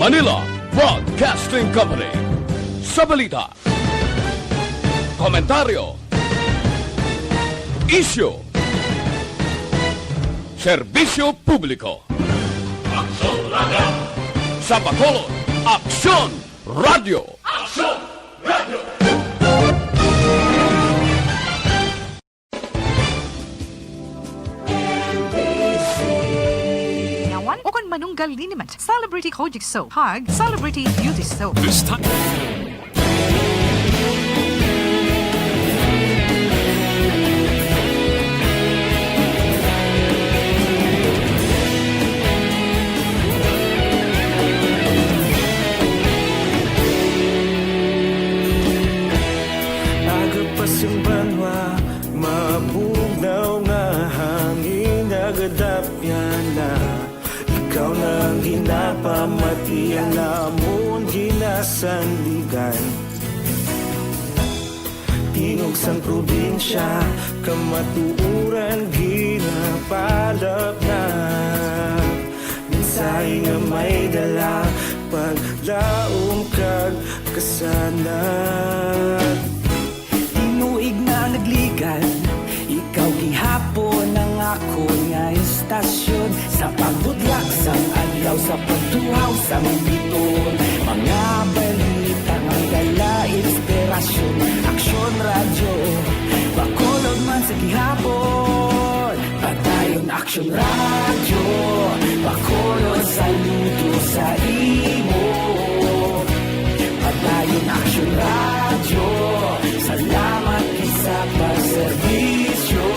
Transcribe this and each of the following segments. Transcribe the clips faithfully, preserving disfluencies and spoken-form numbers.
Manila Broadcasting Company. Sa balita, komentaryo, isyu, serbisyo publiko. Aksyon Radio! Sa Bacolod, Aksyon Radio! Aksyon Radio! Yawan ukon manunggal liniment, Celebrity Kojic Soap, kag Celebrity Beauty Soap. This time. Aga pa sing banwa, mabugnaw nga hangin, nagadapyan na. Ikaw na ang ginapamati, ang amon ginasandigan. Tingog sang probinsya, kamatuoran ginapalapnap. Mensahe nga may dala, paglaom kag kasanag. Tinuig na nagligad, ikaw gihapon ang akon nga istasyon. Sa pagbudlak sang adlaw, sa pagtuhaw sang bituon, mga balita nga dala inspirasyon. Aksyon Radyo, Bacolod man sa gihapon. Padayon Aksyon Radyo, Bacolod saludo sa imo. Padayon Aksyon Radyo, salamat gid sa pagserbisyo.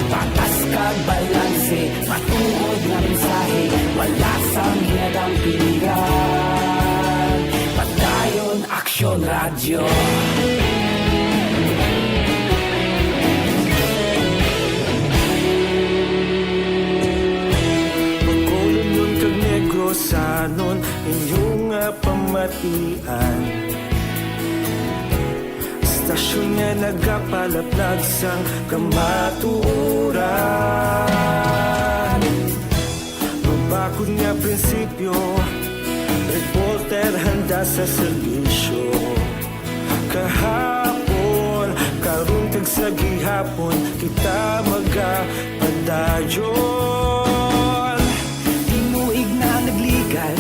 Patas kag balanse, matuod nga mensahe, wala sang ginadampigan. Padayon Aksyon Radyo. Bacolodnon kag Negrosanon, inyo nga pamatian. Istasyon nga nagapalaplag sang kamatuoran. Mabakod nga prinsipyo, reporter handa sa serbisyo. Kahapon, karon kag sa gihapon, kita magapadayon. Tinuig na nagligad,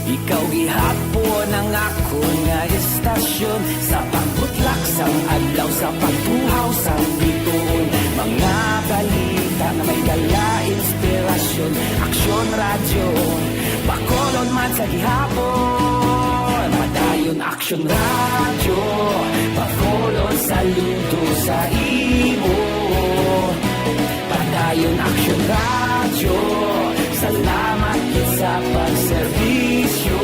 ikaw gihapon ang akon nga istasyon. Sa pagbutlak sang adlaw, sa pagtuhaw sang bituon, mga balita nga may dala inspirasyon. Aksyon Radyo, Bacolod man sa gihapon. Padayon Aksyon Radyo, Bacolod saludo sa imo. Padayon Aksyon Radyo, salamat gid sa pagserbisyo.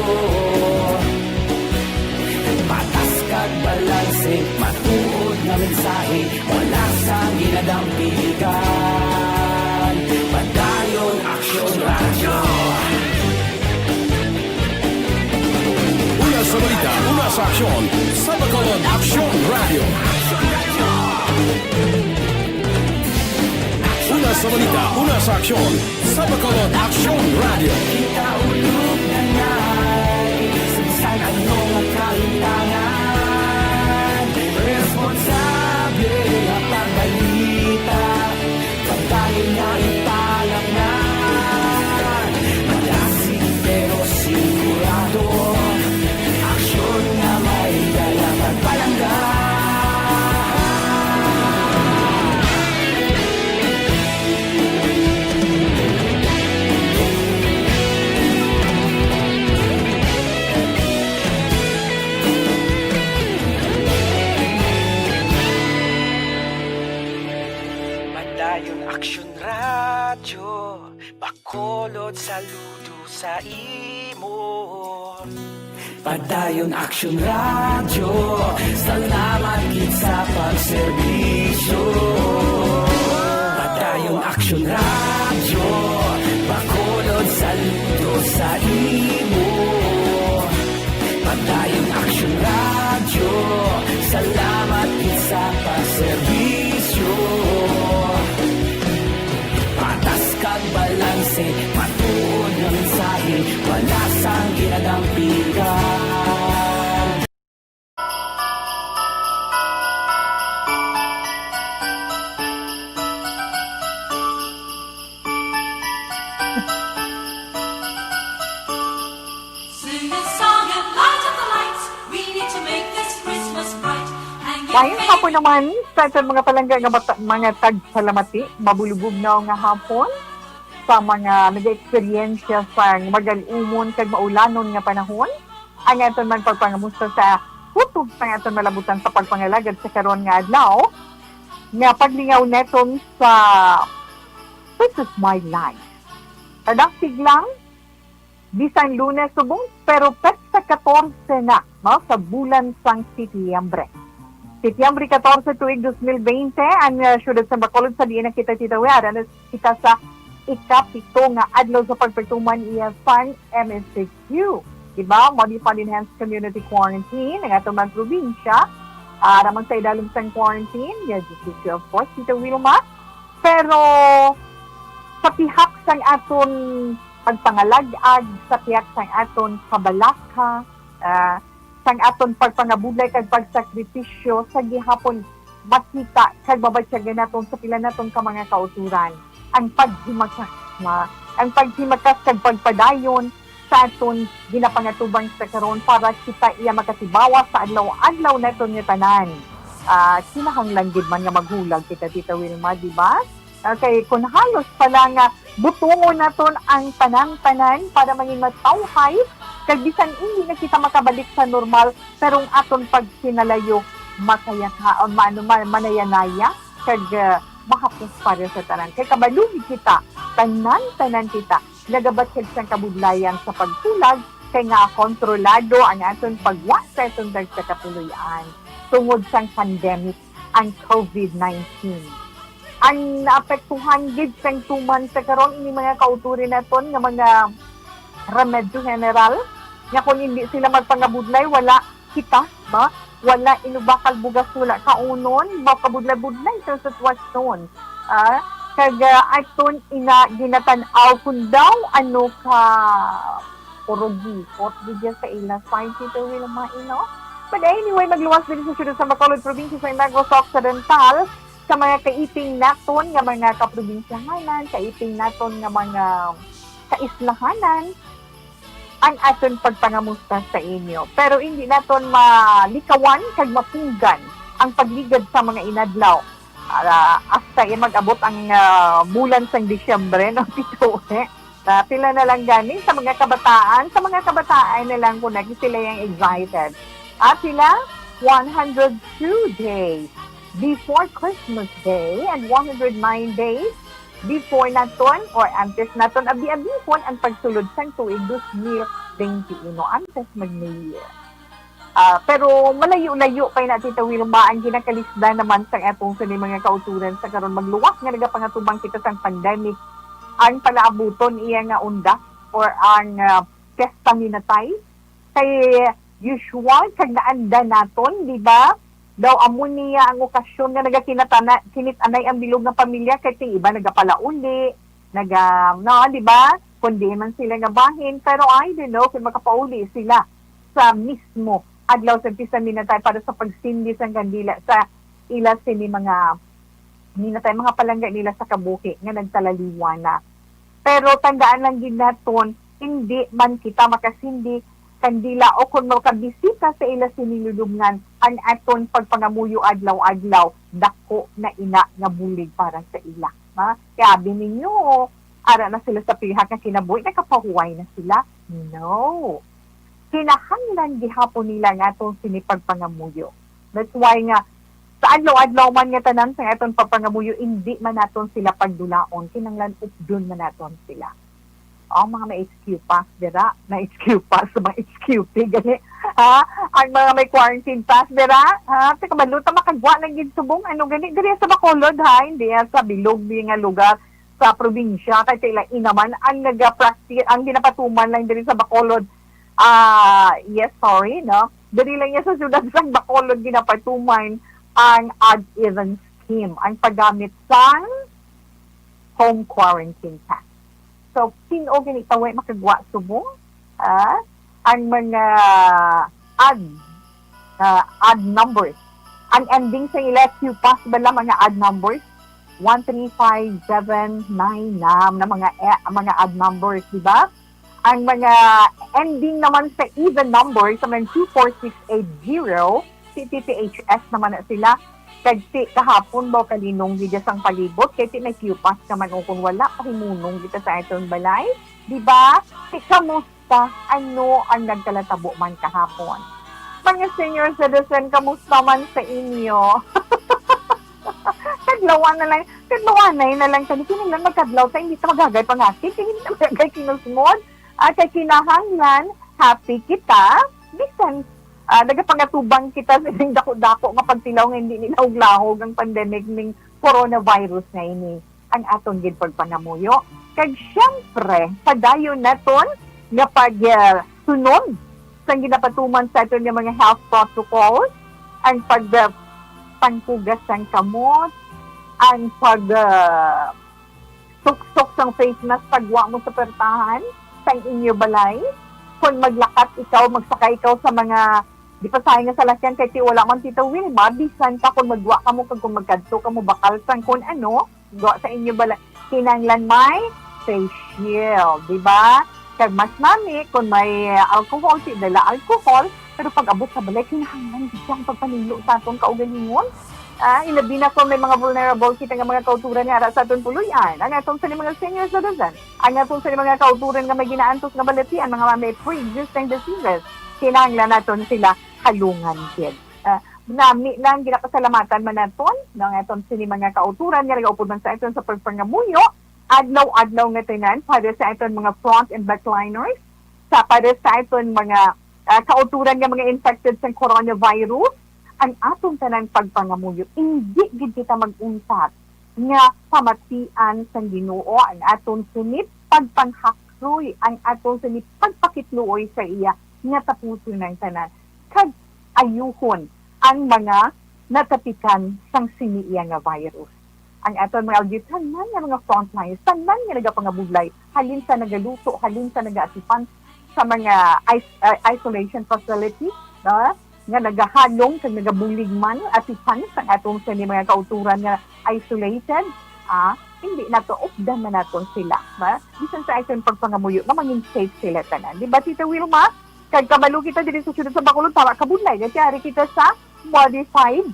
Patas kag balanse, matuod nga mensahe, wala sang ginadampigan. Padayon Aksyon Radyo. Una sa balita, una sa aksyon, sa Bacolod Aksyon Radyo. Una sa balita, una sa aksyon, sa Bacolod Aksyon Radyo. Kita ulog na ngay, sa bisan ano nga kalintangan, responsable nga pagbalita. Pagdayon nga ipalapnan, malasig pero sigurado. Aksyon nga may dala kag palangga. Padayon Aksyon Radyo, Bacolod saludo sa imo. Padayon Aksyon Radyo, salamat gid sa pagserbisyo. Padayon Aksyon Radyo, Bacolod saludo sa imo. Padayon Aksyon Radyo, salamat gid sa pagserbisyo. Patas kag balanse, matuod Mensahe, malasang ginadampigan. Sing a song and light up the lights. We need to make this Christmas bright. And get Maayong hapon naman sa aton mga palangga nga bata, mga tagpalamati, mabulubugnaw nga hapon sa mga nag-eksperyensya sa magal-umon kag maulanon nga panahon. Ang aton man pagpangamusta sa kutob sang aton malabutan sa pagpangalagad sa karon nga adlaw, nga paglingaw naton sa This is my life. Kadasig lang, bisan Lunes subong, pero petsa katorse na, no, sa bulan sang Setyembre. Setyembre katorse, tuig dos mil bente, ang, ah, siyudad sa Bacolod, sa diin na kita titawi, ara na kita sa ikapito nga adlaw sa pagpatuman iya sang M S C Q. Diba? Modified Enhanced Community Quarantine, ang aton man probinsya, ah, ara man sa idalom sang quarantine, ya, G C Q, of course, Tita Wilma. Pero sa pihak sang aton pagpangalag-ag, sa pihak sang aton kabalaka, ah, sang aton pagpangabudlay kag pagsakripisyo, sa gihapon makita kag mabatyagan naton sa pila naton ka mga kauturan ang paghimakas na, ang paghimakas kag pagpadayon sa aton ginapangatubang sa karon para kita iya makatibawa sa adlaw-adlaw naton nga tanan. Ah, kinahanglan gid man nga maghulag kita, Tita Wilma, di ba? Okay, kung halos pa lang nga butongon naton ang tanan-tanan para mangin matawhay, kag bisan hindi na kita makabalik sa normal, pero ang aton pagkinalayo makayaka, o maano man, manayanaya, kag, ah, mahapos para sa tanan. Kay kabalo gid kita, tanan-tanan kita nagabatyag sang kabudlayan sa paghulag, kay nga kontrolado ang aton pagwa sa aton dagsa ka puloy-an tungod sang pandemic ang covid nineteen. Ang naapektuhan gid sang tuman sa karon ini mga kauturin naton nga mga remedyo general, nga kung hindi sila magpangabudlay, wala kita, ba? Wala inubakal bugas, wala kaunon, makabudlay-budlay sa sitwasyon. Ah, kag, ah, aton ina ginatan-aw kung daw ano ka purugipot gid sa ila side, Tito Wilma, you know? But anyway, magluwas diri sa siyudad sa Bacolod, probinsya sa Negros Occidental, sa mga kaiping naton nga mga kaprobinsyahanan, kaiping naton nga mga kaislahanan, ang aton pagpangamusta sa inyo. Pero hindi naton malikawan kag mapunggan ang pagligad sa mga inadlaw. Ah, hasta iya mag-abot ang, ah, bulan sang Disyembre, no, Tito, eh. Ah, pila na lang gani sa mga kabataan, sa mga kabataan na lang kung nag-, sila yang excited. Ah, pila? One hundred two days before Christmas Day and one hundred nine days before naton or antes naton abi-abihon ang pagsulod sang tuig dos mil bente uno, antes mag-New Year. Ah, pero malayo-layo pa ina, Tita Wilma, ang ginakalisdan naman sang atong sini mga kauturan sa karon. Magluwas nga nagapangatubang kita sang pandemic, ang palaabuton iya nga undas or ang, ah, pesta minatay. Kay usual kag naanda naton, di ba? Daw amo niya ang okasyon nga nagakinatana-, kinit-anay ang bilog nga pamilya, kay ting iba nagapalauli, naga-, no, di ba? Kung di man sila nga bahin, pero I don't know kung makapauli sila sa mismo adlaw sa pista minatay para sa pagsindi sang kandila sa ila sini mga minatay, mga palangga nila sa kabuhi nga nagtalaliwan na. Pero tandaan lang gid naton, hindi man kita makasindi kandila o kon makabisita sa ila sini lulubngan, ang aton pagpangamuyo adlaw-adlaw, dako na ina nga bulig para sa ila. Ha? Kaya abi ninyo, ara na sila sa pihak nga kinabuhi, nakapahuway na sila. No. Kinahanglan gihapon nila nga atong sini pagpangamuyo. That's why nga, sa adlaw-adlaw man nga tanan sa aton pagpangamuyo, hindi man naton sila pagdulaon, kinahanglan updon man naton sila. Oh, mga may H Q pass dira, na H Q pass, mga H Q P gani. Ha? Ang mga may quarantine pass dira, ha? Teka, baluta makagwa lang gid subong, ano gani, diri sa Bacolod, ha? Hindi yan sa bilog, di nga lugar sa probinsya, kay sa ila inaman ang nagapractice, ang ginapatuman lang diri sa Bacolod. Ah, yes, sorry, no? Diri lang yan sa siyudad sa Bacolod ginapatuman ang odd even scheme, ang paggamit sang home quarantine pass. So, sin-o gani tawo makagwa subong? Ah, ang mga odd, ah, odd numbers. Ang ending sa ila QPAS bala mga odd numbers, one three five seven nine na, na mga, eh, mga odd numbers, di ba? Ang mga ending naman sa even numbers, sa mga two four six eight zero, si T P H S naman na sila. Kag ti kahapon ba, kalinong gid sang palibot, kay ti may QPAS ka man, o kung wala, pahimunong kita sa aton balay. Di ba? Ti kamusta? Ano ang nagkalatabo man kahapon? Mga senior citizen, kamusta man sa inyo? Kadlawan na lang, kadlawanay na lang kami. Kinahanglan magkadlaw ta, hindi ta magagay pangakit, hindi ta magagay kinusmod. At kay kinahanglan, happy kita. Bisan, ah, nagapangatubang kita sa dako-dako nga pagtilaw nga hindi nilahog-lahog ang pandemic ning coronavirus nga ini, ang aton gid pagpangamuyo. Kag siyempre, padayon naton nga pag, ah, sunod sang ginapatuman sa aton nga mga health protocols, ang pag, ah, panghugas sang kamot, ang pag, ah, suksok sang face mask pag wa mo sa puwertahan sang inyo balay. Kon maglakat ikaw, magsakay ikaw sa mga di pasahay nga salakyan, kay ti wala man, Tita Wilma, bisan pa kon magwa kamo kag kon magkadto kamo bakal sang kon ano, gwa sa inyo balay, kinahanglan may face shield, di ba? Kag mas nami, kung may alcohol, ti dala alcohol, pero pag abot sa balay, kinahanglan gid ang pagpanilo sa aton kaugalingon. Ah, ilabi na kung may mga vulnerable kita nga mga kauturan nga ara sa aton puloy-an, ang aton sa mga senior citizen, ang aton sa mga kauturan nga may ginaantos nga balatian, mga may pre-existing diseases, kinahanglan naton sila halungan gid. Ah, nami lang, ginapasalamatan man naton, no, ang aton sini mga kauturan nga nagaupod man sa aton sa pagpangamuyo, adlaw-adlaw nga tanan, para sa aton mga front and backliners, sa para sa aton mga, ah, kauturan nga mga infected sa coronavirus, ang aton tanan pagpangamuyo, indi gid kita mag-untat nga pamatian sang Ginoo ang aton sini pagpanghakroy, ang aton sini pagpakitluoy sa iya nga tapuson ang tanan, kag ayuhon ang mga natapikan sang sini iya nga virus. Ang aton mga L G U, tanan nga mga frontliners, tanan nga nagapangabudlay, halin sa nagaluto, halin sa nagaatipan sa mga is-, uh, isolation facility, no? Nga nagahalong kag nagabulig man, atipan sang aton sini mga kauturan nga isolated, ah, hindi nato updan man naton sila, ba? Bisan sa aton pagpangamuyo nga mangin safe sila tanan. Di ba, Tita Wilma? Kag kabalo kita diri sa siyudad sa Bacolod, tama, kabudlay nga ti ari kita sa modified,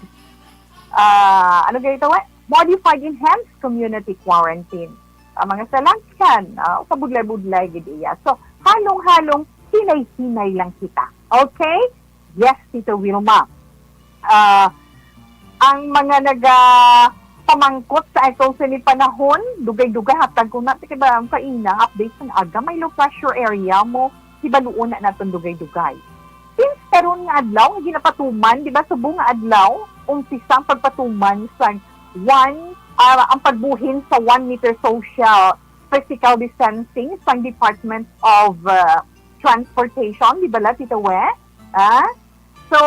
ah, ano gani tawag? Modified enhanced community quarantine. Ang mga salakyan, ah, kabudlay-budlay gid iya. So, halong-halong, hinay-hinay lang kita. Okay? Yes, Tita Wilma. Ah, ang mga nagapamangkot sa atong sini panahon, dugay-dugay hatag ko na, kay ba ang kaina, update sang aga, may low pressure area mo, hibaluon na naton dugay-dugay. Since karon nga adlaw, nga ginapatuman, di ba, subong nga adlaw, umpisa ang pagpatuman sa one, ah, ang pagbuhin sa one meter social physical distancing sang Department of, ah, Transportation, di ba, la, Tita We? Ah? So,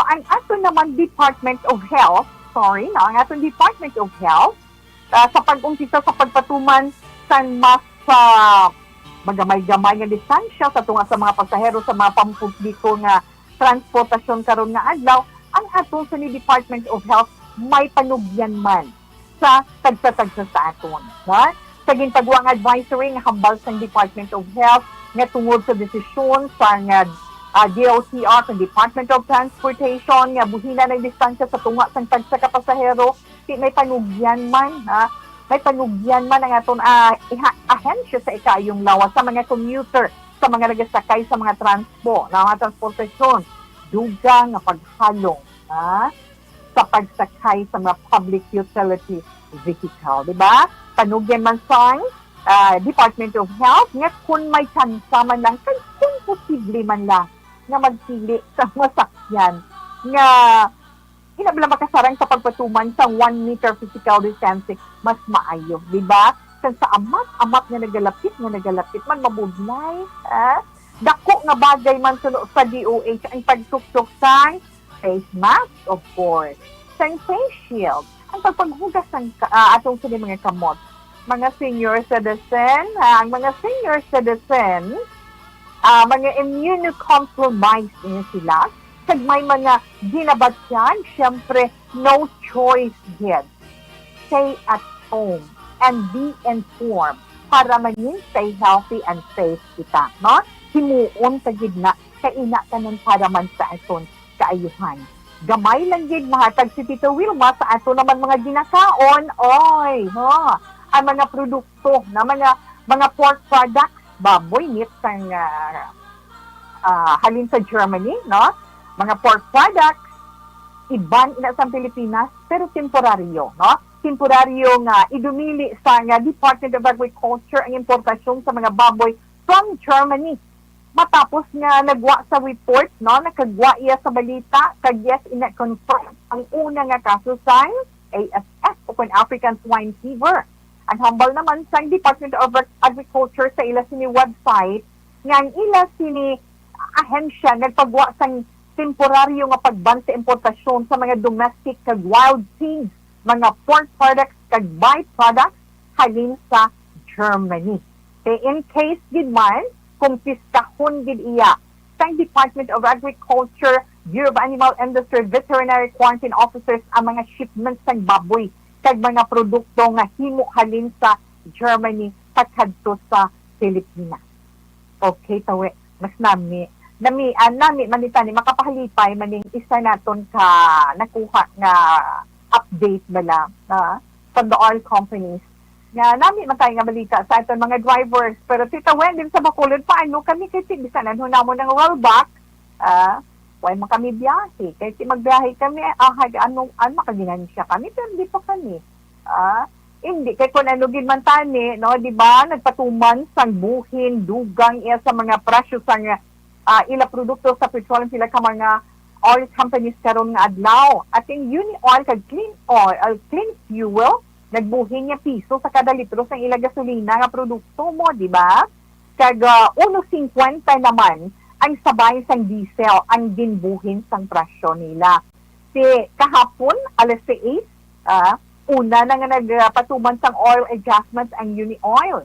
ang ato naman Department of Health, sorry, no, ang aton Department of Health, ah, sa pag-umpisa sa pagpatuman sang mas, ah, magamay-gamay nga distansya sa tunga sa mga pasahero sa mga pampubliko nga transportasyon karon nga adlaw, ang aton sini Department of Health may panugyan man sa tagsa-tagsa sa aton, no? Sa gintagwa nga advisory nga hambal sang Department of Health nga tungod sa desisyon sang, ah, ah, D O T R, sang Department of Transportation, nga buhinan ang distansya sa tunga sang tagsa ka pasahero, ti may panugyan man, ha? May panugyan man ang aton, ah, iha-, ahensya sa ikaayong lawas sa mga commuter, sa mga nagasakay sa mga transpo, na mga transportasyon, dugang nga paghalong, ha? Sa pagsakay sa mga public utility vehicle, di ba? Panugyan man sang, ah, Department of Health nga kung may tsansa man lang, kag kung posible man lang, nga magpili sa masakyan nga hinabla makasarang sa pagpatuman sa one meter physical distancing, mas maayo, di ba? Kag sa amat-amat nga nagalapit, nga nagalapit man, mabudlay, ah, dako nga bagay man suno sa D O H ang pagsuksok sang face mask, of course, sang face shield, ang pagpaghugas sang ka-, ah, atong sini mga kamot, Mga senior citizen, ah, ang mga senior citizen, ah, mga immunocompromised niya sila, kag may mga ginabatyag, siyempre, no choice gid. Stay at home and be informed para maging stay healthy and safe kita, no? Himuon ta gid na, kay ina tanan para man sa aton kaayuhan. Gamay lang gid mahatag si Tito Wilma sa ato naman mga ginakaon, oy, ho. Ang mga produkto na mga, mga pork products, baboy meat sang, ah, ah, halin sa Germany, no? Mga pork products, iban ina sa Pilipinas, pero temporaryo, no? Temporaryo nga idumili sa nga Department of Agriculture ang importasyon sa mga baboy from Germany. Matapos nga nagwa sa report, no, nakagwa iya sa balita, kag yes, ina confirm ang una nga kaso sang A S F o kon African Swine Fever. Ang hambal naman sang Department of Agriculture sa ila sini website nga ang ila sini ahensya nagpagwa sang temporaryo nga pagban sa importasyon sa mga domestic kag wild pigs, mga pork products kag byproducts halin sa Germany. Kay in case gid man, kumpiskahon gid iya sang Department of Agriculture, Bureau of Animal Industry, veterinary quarantine officers ang mga shipments sang baboy kag mga produkto nga himo halin sa Germany pakadto sa Pilipinas. Okay, tawe. Mas nami. Nami, ah, nami man ni tani, makapahalipay man ning isa naton ka nakuha nga update bala, ah, from the oil companies. Nga nami man tayo nga balita sa aton mga drivers. Pero Tita Wen, din sa Bacolod, paano kami? Kay ti-, bisan ano namon ang rollback, ah, way man kami biyahe. Kay ti magbiyahe kami, ah, hag-, ano, ano, makaginansya kami, pero di pa kami. Ah, hindi, kay kung ano gid man tani, no, di ba, nagpatuman sang buhin, dugang iya sa mga presyo sang, ah, ila produkto sa petroleum, pila ka mga oil companies karon nga adlaw. At ang Uni Oil kag Clean Oil, Clean Fuel, nagbuhin niya piso sa kada litro sang ila gasolina nga produkto mo, di ba? Kag, ah, uno cincuenta naman ang sabay sang diesel ang ginbuhin sang presyo nila. Si kahapon, alas sais, ah, una na nga nagpatuman sang oil adjustments ang Uni Oil.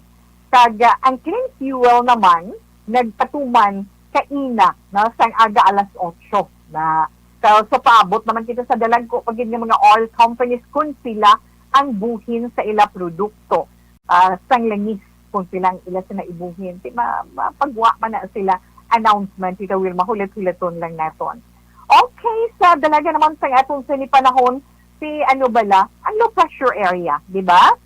Kag, ah, ang Clean Fuel naman nagpatuman kaina, no, sang aga alas otso na. So, so paabot naman kita sa dalagko pa gid nga mga oil companies kung sila ang buhin sa ila produkto, ah, sang langis, kung sila ang ila sa naibuhin. Di ma-, mapagwa man na sila announcement, Tita Wilma, hulat-hulaton lang naton. Okay, sa dalaga naman sa atong sini panahon, si ano bala, ang low pressure area, di ba?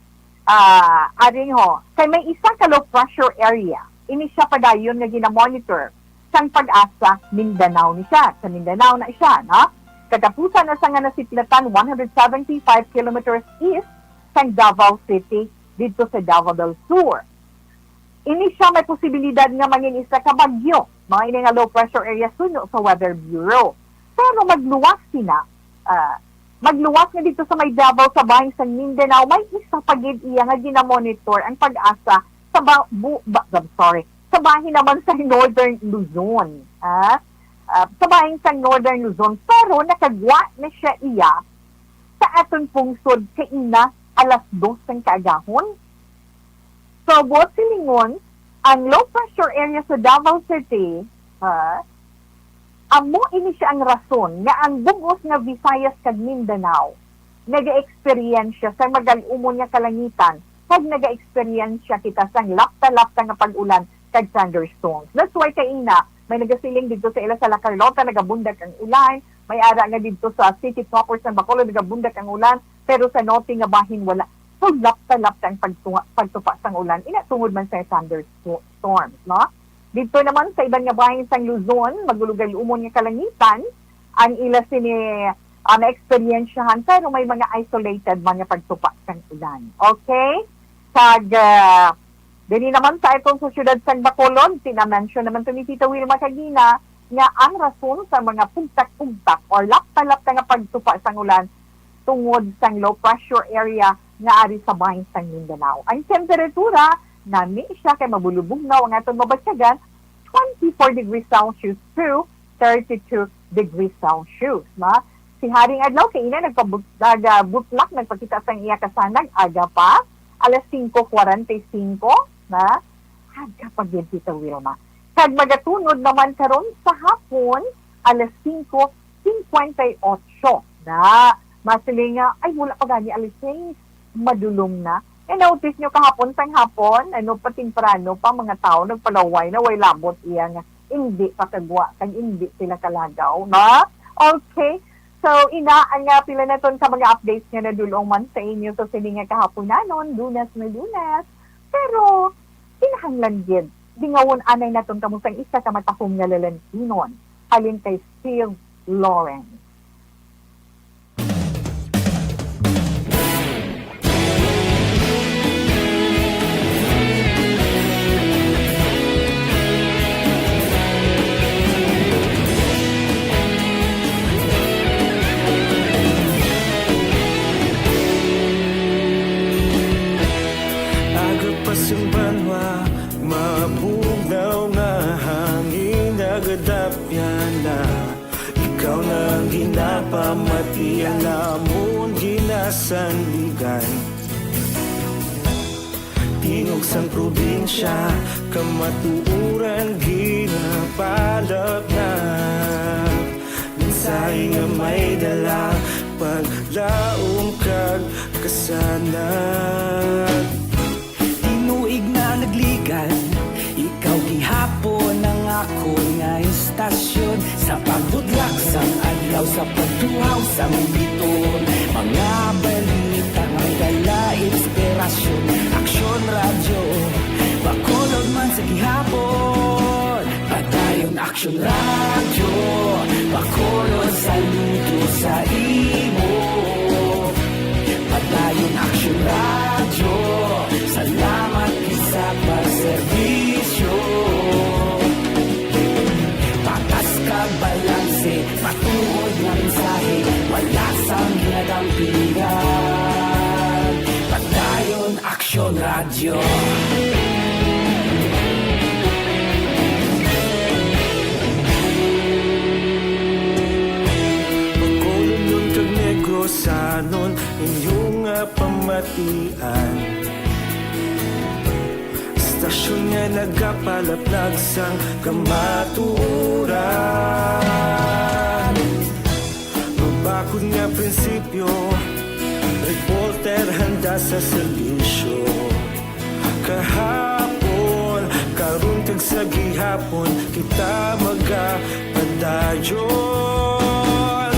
Ah, aring ho, kay may isa ka low pressure area, ini siya padayon nga ginamonitor sang PAGASA Mindanao ni siya. Sa Mindanao na siya, no? Katapusan na sa nga nasiplatan, one hundred seventy-five kilometers east sang Davao City, didto sa Davao del Sur. Ini siya may posibilidad nga mangin isa ka bagyo, mga ini nga low pressure area suno sa Weather Bureau. Pero magluwas sina, ah, magluwas nga didto sa may Davao, sa bahin sang Mindanao, may isa pa gid iya nga ginamonitor ang PAGASA sa ba-, bu-, ba-, I'm sorry, sa bahin naman sa Northern Luzon, ha? Ah, sa bahin sa Northern Luzon, pero nakagwa na siya iya sa aton pungsod kaina alas dos sang kaagahon. So, buot silingon, ang low pressure area sa Davao City, ha, amo ini siya ang rason nga ang bug-os nga Visayas kag Mindanao naga-eksperyensya sa magal-umon nga kalangitan kag naga-eksperyensya kita sang lapta-lapta nga pag-ulan kag thunderstorms. That's why kaina, may nagasiling didto sa ila sa La Carlota, nagabundak ang ulan, may ara nga didto sa city proper sa Bacolod, nagabundak ang ulan, pero sa norte nga bahin, wala. So, lapta-lapta ang pagtunga-, pagtupa sang ulan. Ina tungod man sa thunderstorms, no? Didto naman sa iban nga bahin sang Luzon, magulugay-umon nga kalangitan ang ila sini, ah, na-eksperyensyahan, pero may mga isolated man nga pagtupa sang ulan. Okay? Kag, ah, diri naman sa aton sa siyudad sang Bacolod, pina-mention naman to ni Tita Wilma kagina, nga ang rason sa mga pugtak-pugtak or lapta-lapta nga pagtupa sang ulan tungod sang low pressure area nga ari sa bahin sang Mindanao. Ang temperatura, nami siya kay mabulubugnaw ang aton mabatyagan, twenty-four degrees Celsius to thirty-two degrees Celsius, no? Si Haring Adlaw kaina nagpabut-, nagabutlak, nagpakita sang iya kasanag aga pa. alas singko kwarenta y singko, na? Aga pa gid, Tita Wilma. Kag magatunod naman karon sa hapon, alas singko singkwenta y otso, na? Masiling nga, "Ay, wala pa gani alas sais, madulom na." Eh, notice nyo kahapon sang hapon, ano, patimprano pa, mga tao nagpalaway na, way labot iya nga indi pa kagwa, kag indi sila kalagaw, na? Okay. So, ina ang, ah, pila naton ka mga updates nga nadul-ong man sa inyo. So, sini nga kahapunanon, Lunes na Lunes. Pero, kinahanglan gid, dingawon anay naton kamo sang isa ka matahom nga lalantinon halin kay Steve Lawrence. Aga pa sing banwa, mabugnaw nga hangin, nagadapyan na. Ikaw na ang ginapamati, ang amon ginasandigan. Tingog sang probinsya, kamatuoran ginapalapnap. Mensahe nga may dala, paglaom kag kasanag. Tinuig na nagligan, ikaw gihapon ang akon nga istasyon. Sa pagbudlak sang adlaw, sa pagtuhaw sang bituon, mga balita nga may dala inspirasyon. Aksyon Radyo Bacolod man sa gihapon. Padayon Aksyon Radyo Bacolod, saludo sa imo. Padayon Aksyon Radyo, salamat gid sa pagserbisyo. Patas kag balanse, matuod nga mensahe, wala sang ginadampigan. Padayon Aksyon Radyo. Bacolodnon kag Negrosanon, inyo nga pamatian. Istasyon nga nagapalaplag sang kamatuoran. Mabakod nga prinsipyo, reporter handa sa serbisyo. Kahapon, karon kag sa gihapon, kita magapadayon.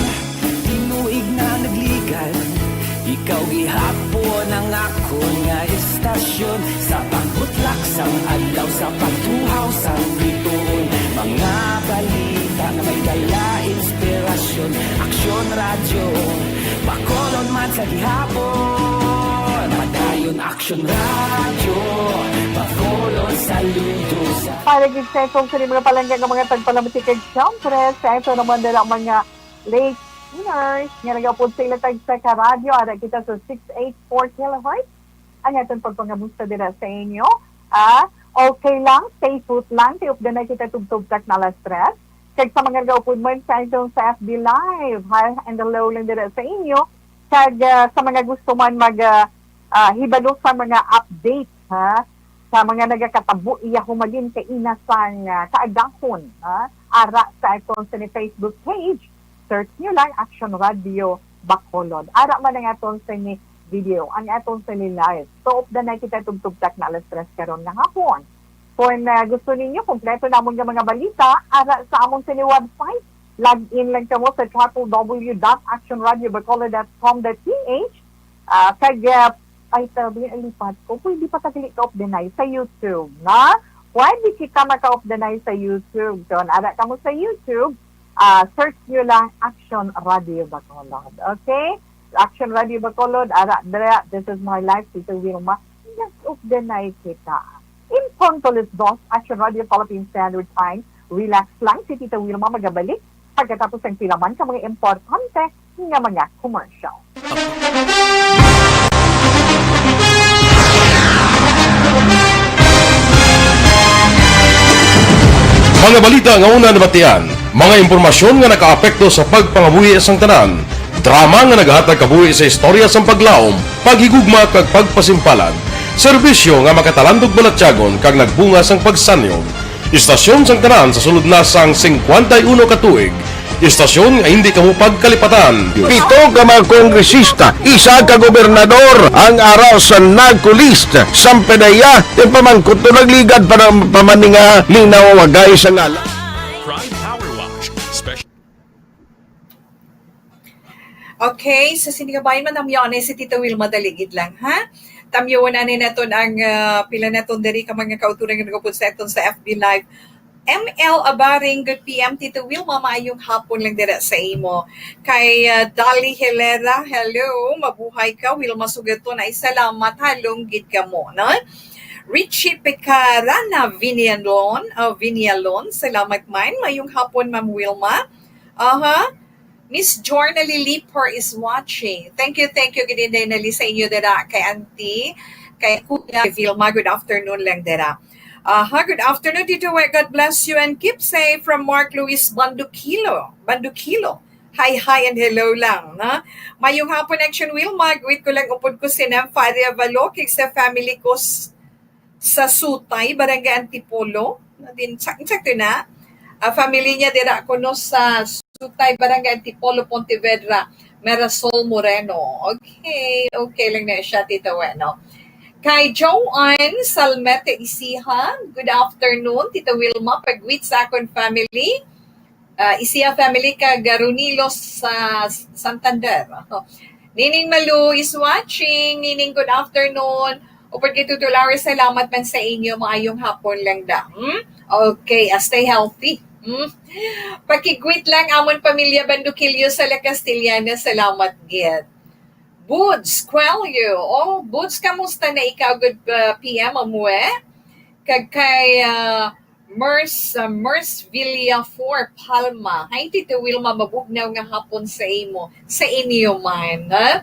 Tinuig na nagligan, ikaw gihapon ang akon nga istasyon. Sa pagbutlak sang adlaw, sa pagtuhaw sang bituon, mga balita nga may dala inspirasyon. Aksyon Radyo Bacolod man sa gihapon. Padayon Aksyon Radyo Bacolod, saludo sa Para gid sa itong sa mga palangga nga mga tagpalamati kag siyempre sa ito naman dala mga listeners nga nagaupod sa ila tagsa ka radyo, ara kita sa six eight four kilohertz. Ang aton pagpangamusta dira sa inyo, ah, okay lang, stay put lang, kay updanay kita tubtob tak na alas tres. Kag sa mga nagaupod man sa aton sa F B Live, hi and hello lang dira sa inyo. Kag, ah, sa mga gusto man mag, ah, ah, hibalo sa mga update, ha, sa mga nagakatabo iya humagin kay ina sang, ah, kaagahon, ha, ara sa aton sa ni Facebook page, search nyo lang Action Radio Bacolod. Ara man ang aton sa ni video, ang aton sa ni live. So, updanay kita tubtob tak na alas tres karon nga hapon. Kung, ah, gusto ninyo kompleto namon nga mga balita, ara sa amon sa ni website, log in lang kamo sa triple W dot action radio bacolod dot com dot P H. Ah, kag, ah, ay, tabi, lipat ko. Pwede pa ta gali ka-updanay sa YouTube, na? Pwede kita maka-updanay sa YouTube. So, ara kamo sa YouTube, ah, search nyo lang Action Radio Bacolod. Okay? Action Radio Bacolod, ara, dira, This Is My Life, Tita Wilma. Nag-updanay kita. In punto alas dos, Action Radio Philippine Standard Time. Relax lang, si Tita Wilma magabalik pagkatapos ang pila man ka mga importante nga mga commercial. Mga balita nga una nabatian, mga impormasyon nga nakaapekto sa pagpangabuhi sang tanan, drama nga nagahatag kabuhi sa istorya sang paglaom, paghigugma kag pagpasimpalan. Serbisyo nga makatalandog balatyagon kag nagbunga sang pagsanyog. Istasyon sang tanan sa sulod na sang singkwenta y uno ka tuig. Istasyon nga hindi kamo pagkalipatan. Pito ka mga kongresista, isa ka gobernador ang ara sa NAGCO list. Sampanaya, ipamangkot to nagligad para pamaninga linaw wagay sa ngalan. Pride Power Watch. Special. Okay, so sini ka bayan man tamyaw ni si Tita Wilma daligid lang, ha? Tamyawon ani naton ang ah, pila naton diri ka mga kauturan nga nagapod sa aton sa F B Live. M L Abaring, good P M, Tita Wilma, maayong hapon lang dira sa imo. Kay ah, Dali Hilera, hello, mabuhay ka, Wilma Sugaton, ay salamat, halong gid kamo, no? Richie Pecarana Vinalon, oh, Vinalon, salamat man, maayong hapon, Ma'am Wilma. Aha. Miss Jornalie Lipor is watching. Thank you, thank you, gid Inday Nali, sa inyo dira kay Auntie, kay Kuya, kay Vilma. Good afternoon lang dira. Aha, good afternoon, Tito Wet. God bless you and keep safe from Mark Luis Bandukilo. Bandukilo. Hi, hi, and hello lang, na. Mayong hapon, Action Wilma. Greet ko lang upod ko si Nemfa Arevalo, kag sa family ko s- sa Sutay, Barangay Antipolo. Din, sak-, sakto na. Ah, family niya dira kuno sa Sutay, Barangay Antipolo, Pontevedra, Mirasol Moreno. Okay, okay lang na siya, Tito Wet, no? Kay Joanne Salmete Isiha, good afternoon, Tita Wilma, pag-greet sa akon family. Ah, Isiha family kag Runilo sa Santander. Nining Malu is watching. Nining, good afternoon. Upod kay Tuto Larry, salamat man sa inyo. Maayong hapon lang da. Hmm? Okay, ah, stay healthy. Hmm? Pakigwit lang amon pamilya Bandukilyo sa La Castellana. Salamat gid. Buds Coelho. Oh, Buds, kamusta na ikaw? Good uh, P M, amue. Kag kay uh, Mers, uh, Mers Villafor Palma. Hi, Tito Wilma, mabugnaw nga hapon sa imo, sa inyo man, ha?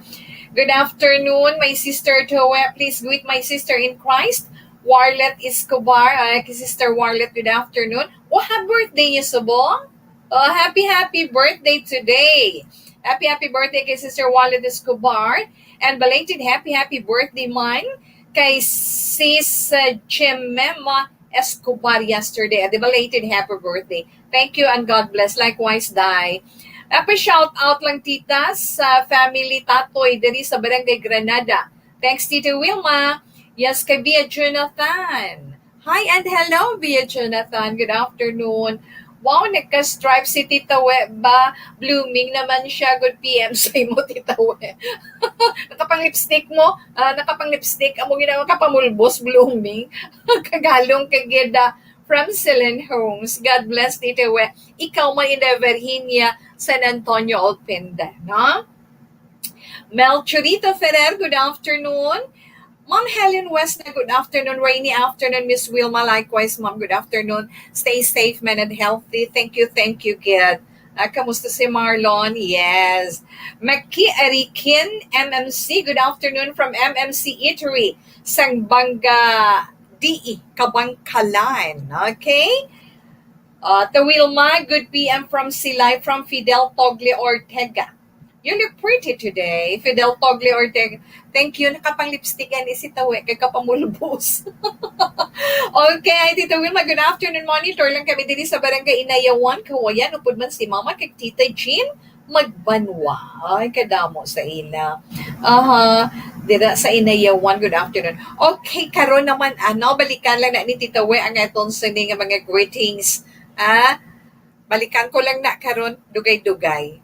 Good afternoon, my sister Joe. Please greet my sister in Christ, Warlet Escobar. Uh, kay Sister Warlet, good afternoon. Oh, happy birthday niyo, subong? Oh, happy, happy birthday today. Happy, happy birthday kay Sister Warlet Escobar. And belated happy, happy birthday man kay Sis uh, Jemima Escobar yesterday. Adi, belated happy birthday. Thank you and God bless. Likewise, Day. Happy shout out lang, tita, sa family Tatoy diri sa Barangay Granada. Thanks, Tito Wilma. Yes, kay Bia Jonathan. Hi and hello, Bia Jonathan. Good afternoon. Wow, nagka-stripe si Tita We ba? Blooming naman siya. Good P M sa imo, Tita We. Nakapang-lipstick mo? Ah, nakapang-lipstick. Amo gina, nakapamulbos, blooming. Kagalong kagida from Celine Homes. God bless, Tita We. Ikaw man in the Virginia, San Antonio, Olpenda, no? Mel Churito Ferrer, good afternoon. Ma'am Helen West, na good afternoon. Rainy afternoon, Miss Wilma. Likewise, ma'am, good afternoon. Stay safe, man, and healthy. Thank you, thank you, kid. Ah, kamusta si Marlon? Yes. Maki Arikin, M M C, good afternoon from M M C Eatery, Sangbanga D E, Kabangkalan. Okay? Uh, Tawilma, good P M from Silay, from Fidel Togle Ortega. You look pretty today, Fidel Togle Ortega. Thank you. Nakapang-lipstick yan si Tawe, kay kapamulbos. Okay, Tita Wilma, good afternoon. Monitor lang kami diri sa Barangay Inayawan, Kawayan. Upod man si Mama kag Tita Jean Magbanwa. Ay, kadamo sa ila. Aha, dira sa Inayawan. Good afternoon. Okay, karon naman, ano, balikan lang na ni Tita We ang aton sini nga mga greetings. Ah, balikan ko lang na karon, dugay-dugay.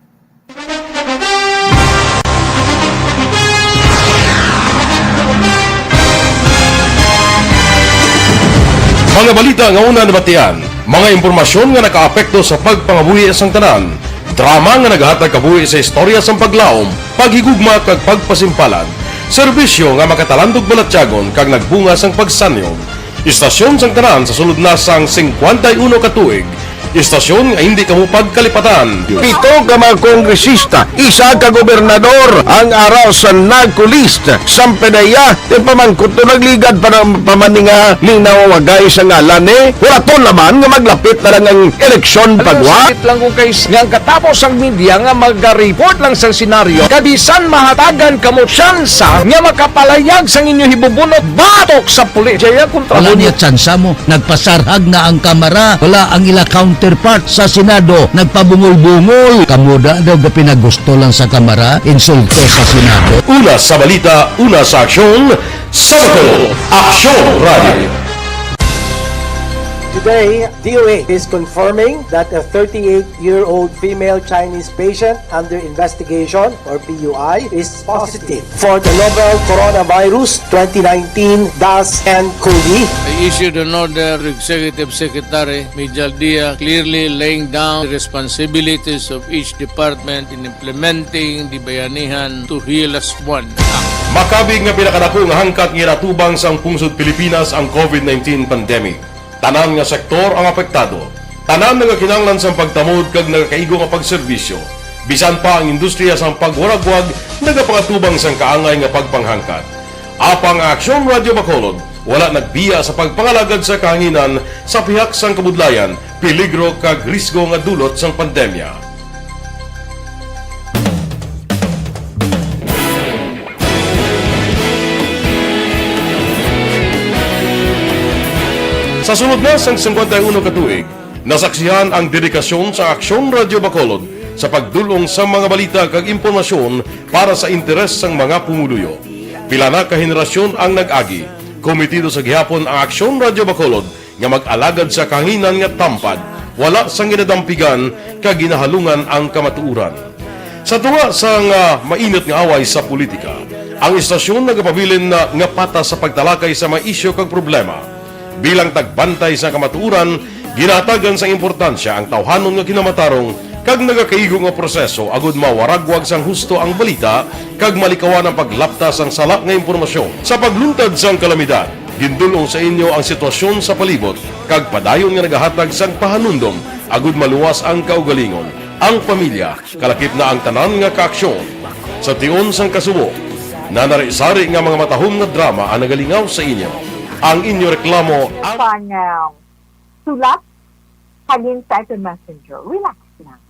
Mga balita nga una nabatian, mga impormasyon nga nakaapekto sa pagpangabuhi sang tanan, drama nga nagahatag kabuhi sa istorya sang paglaom, paghigugma kag pagpasimpalan, serbisyo nga makatalandog balatyagon kag nagbunga sang pagsanyog, istasyon sang tanan sa sulod na sang singkwenta y uno ka tuig, Istasyon nga hindi kamo pagkalipatan. Pito ka mga kongresista, isa ka gobernador ang ara sa NAGCO list. Sampanaya, ti pamangkot to nagligad pa na pa man ni nga linaw wagay sa ngalan ni. Wala to naman nga maglapit na lang ang eleksyon. Alam mo, pagwa. Sakit lang kung kay nga ang katapos ang media nga mag-report lang sa senaryo, kabisan mahatagan kamo tsansa nga makapalayag sang inyo hibubunot batok sa pulis. Jaya kontra Wala mo. Niya tsansa mo. Nagpasarhag na ang kamara, wala ang ila counterpart sa Senado, nagpabungol-bungol. Kamo da daw ga pinagusto lang sa kamara, insulto sa Senado. Una sa balita, una sa aksyon, sa Bacolod, Aksyon Radio. Today, D O A is confirming that a thirty-eight-year-old female Chinese patient under investigation, or P U I, is positive for the novel Coronavirus twenty nineteen dash N cov. I issued an order to Executive Secretary Mijal Dia, clearly laying down the responsibilities of each department in implementing the Bayanihan to Heal Us One Act. Makabig nga pinakadako nga hangkat nga ginatubang sang pungsod Pilipinas ang covid nineteen pandemic. Tanan nga sektor ang apektado. Tanan nagakinahanglan sang pagtamod kag nagakaigo nga pagserbisyo. Bisan pa ang industriya sang pagwaragwag nagapangatubang sang kaangay nga pagpanghangkat. Apang ang Aksyon Radio Bacolod wala nagbiya sa pagpangalagad sa kahanginan sa pihak sang kabudlayan, peligro kag risgo nga dulot sang pandemya. Sa sulod na sang singkwenta y uno ka tuig, nasaksihan ang dedikasyon sa Aksyon Radio Bacolod sa pagdul-ong sa mga balita kag impormasyon para sa interes sang mga pumuluyo. Pila na ka henerasyon ang nag-agi. Komitido sa gihapon ang Aksyon Radio Bacolod nga mag-alagad sa kahanginan nga tampad, wala sang ginadampigan kag ginahalungan ang kamatuoran. Sa tunga sang, ah, mainit nga away sa politika, ang istasyon nagapabilin na nga patas sa pagtalakay sa mga isyu kag problema. Bilang tagbantay sa kamatuoran, ginahatagan sang importansya ang tawhanon nga kinamatarong kag nagakaigo nga proseso agud mawaragwag sang husto ang balita kag malikawan ang paglapta sang sala nga impormasyon. Sa pagluntad sang kalamidad, gindul-ong sa inyo ang sitwasyon sa palibot kag padayon nga nagahatag sang pahanumdom agud maluwas ang kaugalingon, ang pamilya, kalakip na ang tanan nga kaaksyon. Sa tion sang kasubo, nanari-sari nga mga matahom nga drama ang nagalingaw sa inyo. Ang inyo reklamo, ang Pang, ah, sulat halin sa aton messenger. Relax lang.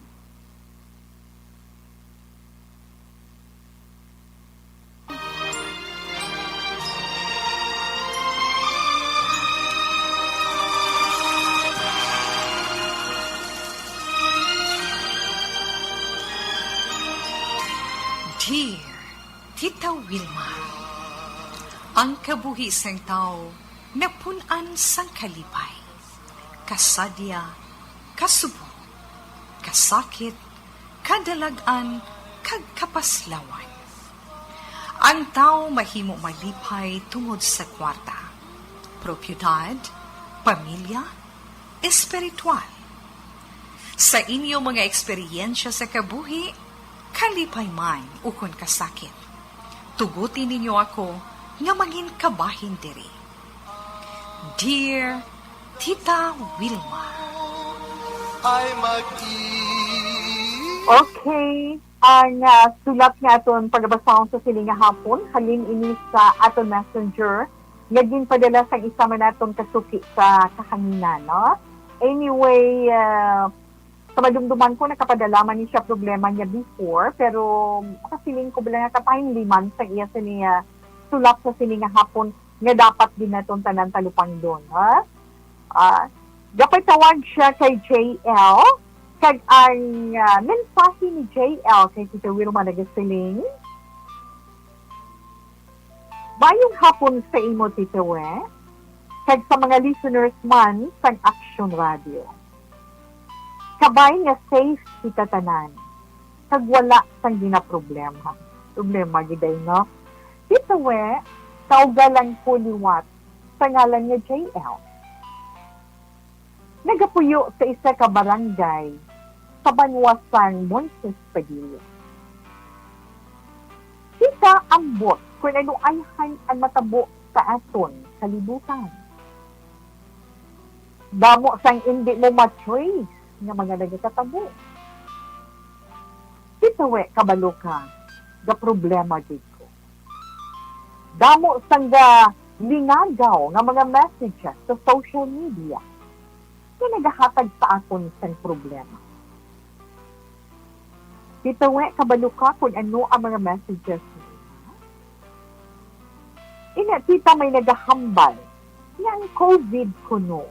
Dear Tita Wilma, ang kabuhi sang tawo napun-an sang kalipay, kasadya, kasubo, kasakit, kadalag-an, kag kapaslawan. Ang tawo mahimo malipay tungod sa kwarta, propiedad, pamilya, espiritual. Sa inyo mga eksperyensya sa kabuhi, kalipay man ukon kasakit, tuguti ninyo ako nga mangin kabahin diri. Dear Tita Wilma. Ay mag-i- Okay, ang, ah, sulat nga aton pagabasahon sa sining nga hapon, halin ini sa aton messenger nga ginpadala sang isa man naton kasuki sa kahanginan, no? Anyway, ah, sa madumduman ko, nakapadala man ni siya problema niya before, pero makasiling ko bala nga katimely man sa iya sini, ah, sulat sa sini nga hapon nga dapat din naton tanan talupangdon, ha? Ah, gapatawag siya kay J L, kag ang, ah, mensahe ni J L kay Tita Wilma nagasiling, Mayong hapon sa imo, Tita We, kag sa mga listeners man sang Aksyon Radio. Kabay nga safe kita tanan, kag wala sang ginaproblema. Problema gid ay, no? Tita We, kaugalan ko liwat sa ngalan nga J L. Nagapuyo sa isa ka barangay sa banwa sang Moises Padilla. Kita ambot kon ano ayhan ang matabo sa aton kalibutan. Damo sang indi mo ma-trace nga mga nagakatabo. Bitaw, eh, kabalo ka, gaproblema gid ko. Damo sang ga linagaw nga mga messages sa social media nga nagahatag sa akon sang problema. Bitaw, eh, kabalo ka kon ano ang mga messages nila. Ina, tita, may nagahambal nga ang covid kuno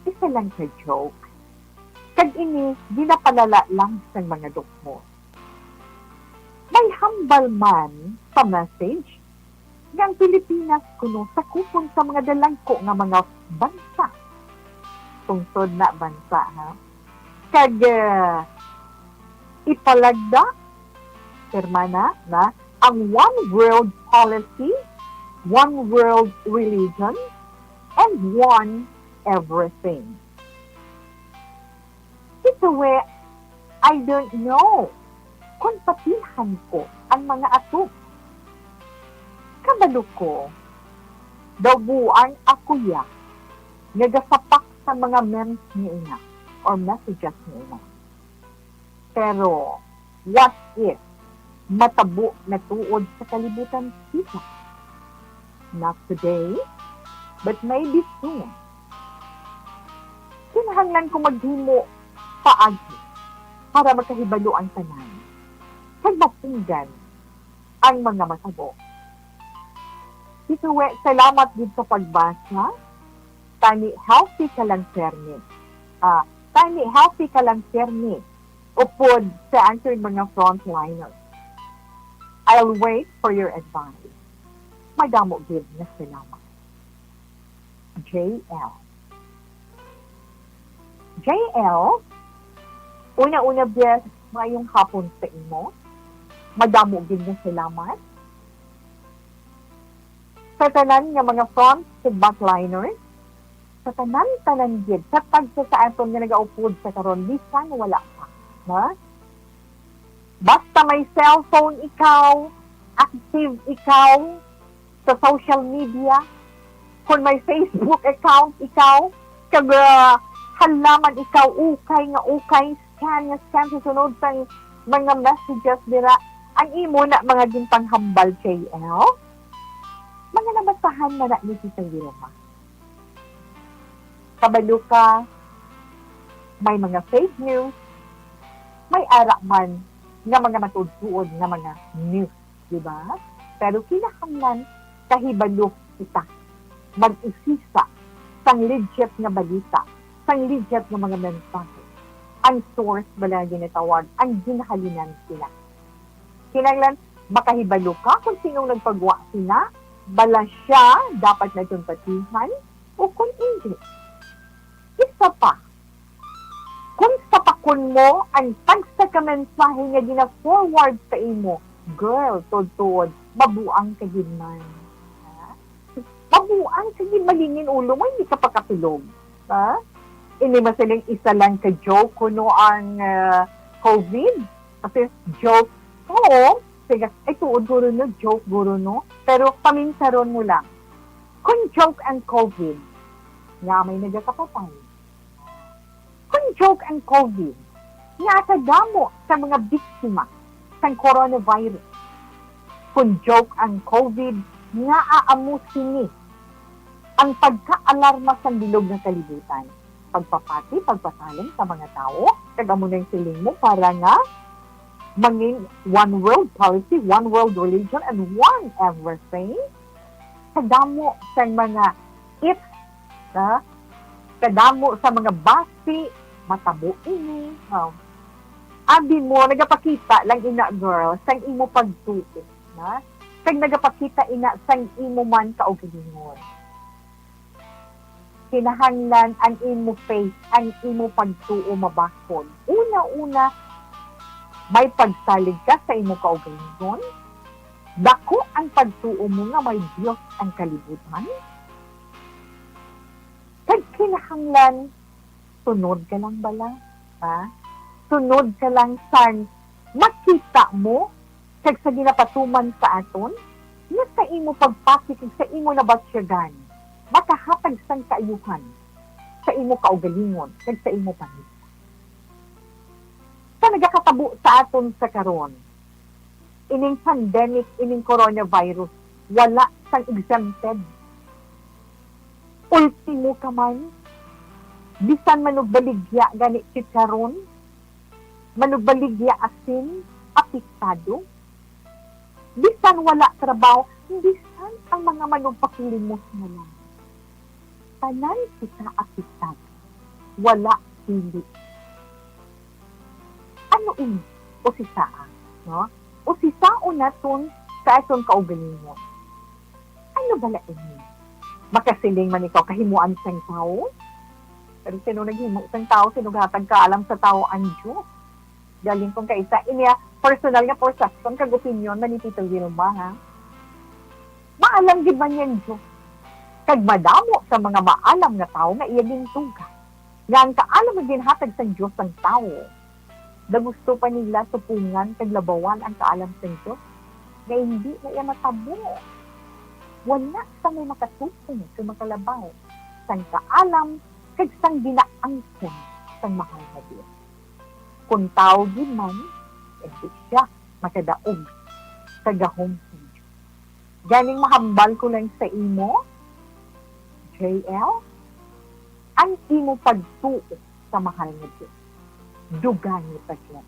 isa lang ka joke. Kag ini ginapalala lang sang mga doktor. May hambal man sa message nga ang Pilipinas kuno sakupon sa mga dalagko nga mga bansa. Tungtod na bansa, ha? Kag, eh, ipalagda, pirma na, na ang one world policy, one world religion, and one everything. Ito, eh, I don't know kung patihan ko ang mga ato. Kabalo ko, daw buang ako ya nga gasapak sa mga memes ni ina or messages ni ina. Pero, what if matabo na tuod sa kalibutan kita? Not today, but maybe soon. Kinahanglan ko maghimo paagi para makahibalo ang tanan kag mapunggan ang mga matabo. Tita We, salamat gid sa pagbasa. Tani healthy ka lang, Fernie. Ah, tani healthy ka lang, Fernie. Upod sa aton mga frontliners. I'll wait for your advice. Madamo gid nga salamat. J L. J L, una-una, biyas, maayong hapon sa imo. Madamo gid nga salamat. Sa tanan nga mga front ug backliners, sa tanan-tanan gid, sa tagsa sa aton nga nagaupod sa karon, bisan wala pa, ha? Basta may cellphone ikaw, active ikaw sa social media, kung may Facebook account ikaw, kag, ah, halaman ikaw, ukay nga ukay, scan nga scan sa sunod sang mga messages dira, ang imo na mga ginpanghambal, J L, mga nabasahan na na ni Tita Wilma. Kabalo ka, may mga fake news, may ara man nga mga matuod-tuod nga mga news, di ba? Pero kinahanglan kahibalo kita mag-usisa sang legit nga balita, sang legit nga mga mensahe. Ang source bala nga ginatawag, ang ginhalinan sila. Kinahanglan makahibalo ka kung sinong nagpagwa sina, bala siya dapat naton patihan o kung indi. Isa pa, kung sapakon mo ang tagsa ka mensahe nga gina-forward sa imo, girl, tuod-tuod, mabuang ka gid man. Ha? Mabuang ka gid, malingin ulo mo, hindi ka pakatulog. Ha? Ini masiling isa lang ka joke kuno ang, ah, covid. Kasi joke, oo, sige, ay tuod guro no, joke guro no. Pero paminsaron mo lang. Kung joke ang covid, nga may nagakapatay. Kung joke ang covid, nga kadamo sa mga biktima sang coronavirus. Kung joke ang covid, nga aamo sini ang pagkaalarma sang bilog nga kalibutan, pagpapati, pagpasalig sa mga tawo, kag amo na yung siling mo para nga mangin one world policy, one world religion, and one everything. Kadamo sang mga ifs, ha? Kadamo sa mga basi, matabo ini. Um, abi mo, nagapakita lang ina, girl, sang imo pagtuo, ha? Kag nagapakita ina sang imo man kaugalingon. Kinahanglan ang imo faith, ang imo pagtuo mabakod. Una-una, may pagsalig ka sa imo kaugalingon. Dako ang pagtuo mo nga may Dios ang kalibutan. Kag kinahanglan, sunod ka lang bala, ha? Sunod ka lang sang makita mo kag sa ginapatuman sa aton, nga sa imo pagpati kag sa imo nabatyagan, makahatag sang kaayuhan sa imo kaugalingon kag sa imo pamilya. nagakatabo sa aton sa karon. Ining pandemic, ining coronavirus, wala sang exempted. Ultimo ka man, bisan manugbaligya gani chicharon, manugbaligya asin, apektado. Bisan wala trabaho, bisan ang mga manugpakilimos na lang. Tanan kita apektado. Wala pili. Ano ini? Usisaa, no? Usisaon naton sa aton kaugalingon. Ano bala ini? Makasiling man ikaw kahimuan sang tawo? Pero sino naghimo sang tawo? Sino gahatag kaalam sa tawo? Ang Dios. Galing kung kaisa, inya personal nga perception kag opinion man ni Tito Wilma, ha? Maalam gid man niya ang Dios. Kag madamo sa mga maalam nga tawo nga iya gintuga, nga ang kaalam nga ginhatag sang Dios sang tawo, da gusto pa nila supungan kag labawan ang kaalam sang Dios, nga hindi na iya matabo. Wala sa may makasupong kag makalabaw sang kaalam kag sang ginaangkon sang mahal nga Dios. Kon tawo gid man, hindi siya makadaog sa gahom sang Dios. Ganing mahambal ko lang sa imo, J L, ang imo pagtuo sa mahal nga Dios. Dugani pa gid.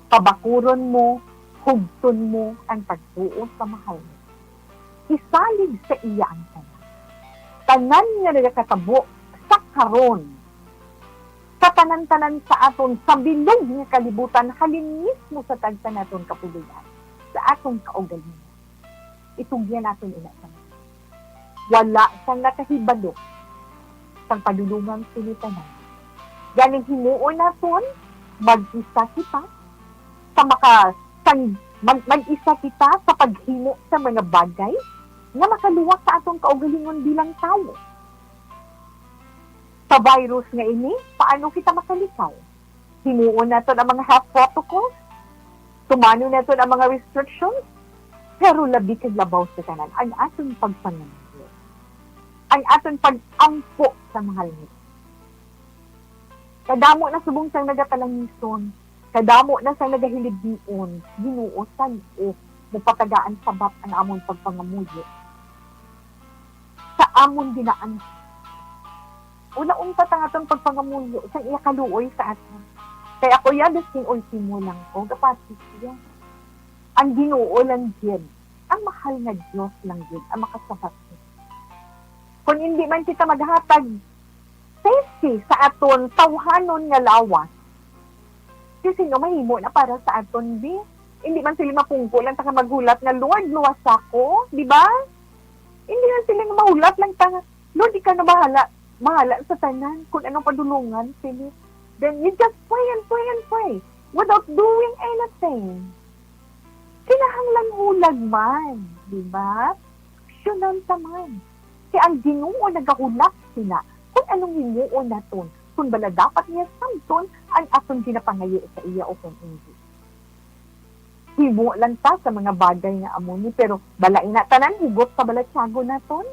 Pabakuron mo, hugton mo ang pagtuo sa mahal nga Dios. Isalig sa iya ang tanan. Tanan nga nagakatabo sa karon, sa tanan-tanan sa aton, sa bilog nga kalibutan, halin mismo sa tagsa naton kapuloy-an, sa aton kaugalingon. Itugyan naton ina sa mga. Wala sang nakahibalo sang padulongan sini tanan. Gani himuon naton, mag-isa kita sa maka-, sang, mag-, mag-isa kita sa paghimo sa mga bagay nga makaluwas sa aton kaugalingon bilang tawo. Sa virus nga ini, paano kita makalikaw? Himuon naton ang mga health protocols, tumanon naton ang mga restrictions, pero labi kag labaw sa tanan, ang aton pagpangamuyo, ang aton pag-ampo sa mahal nga Dios. Kadamo na subong sang nagapalangison, kadamo na sang nagahilibdion, Ginoo, san-o mo patagaan sabat ang amon pagpangamuyo sa amon dinaan. Wala untat ang aton pagpangamuyo sang iya kaluoy sa aton. Kay ako ya, biskin ultimo lang ko, gapati siya. Ang Ginoo lang gid, ang mahal nga Dios lang gid ang makasabat. Kung hindi man kita maghatag safety sa aton tawhanon nga lawas, si sino mahimo na para sa aton, bi? Hindi man sila mapungko lang ta ka maghulat nga, "Lord, luwasa ko," di ba? Hindi man sila mahulat lang ta nga, "Lord, ikaw na bahala, bahala sa tanan kung anong padulungan," sila. Then you just pray and pray and pray without doing anything. Kinahanglan hulag man, di ba? Aksyonan ta man. Kay ang Ginoo nagahulat sina kung anong himuon naton, kung bala dapat niya samton ang aton ginapangayo sa iya o kung hindi. Himo lang ta sa mga bagay nga amo ni, pero bala ina tanan hugot sa balatyagon naton?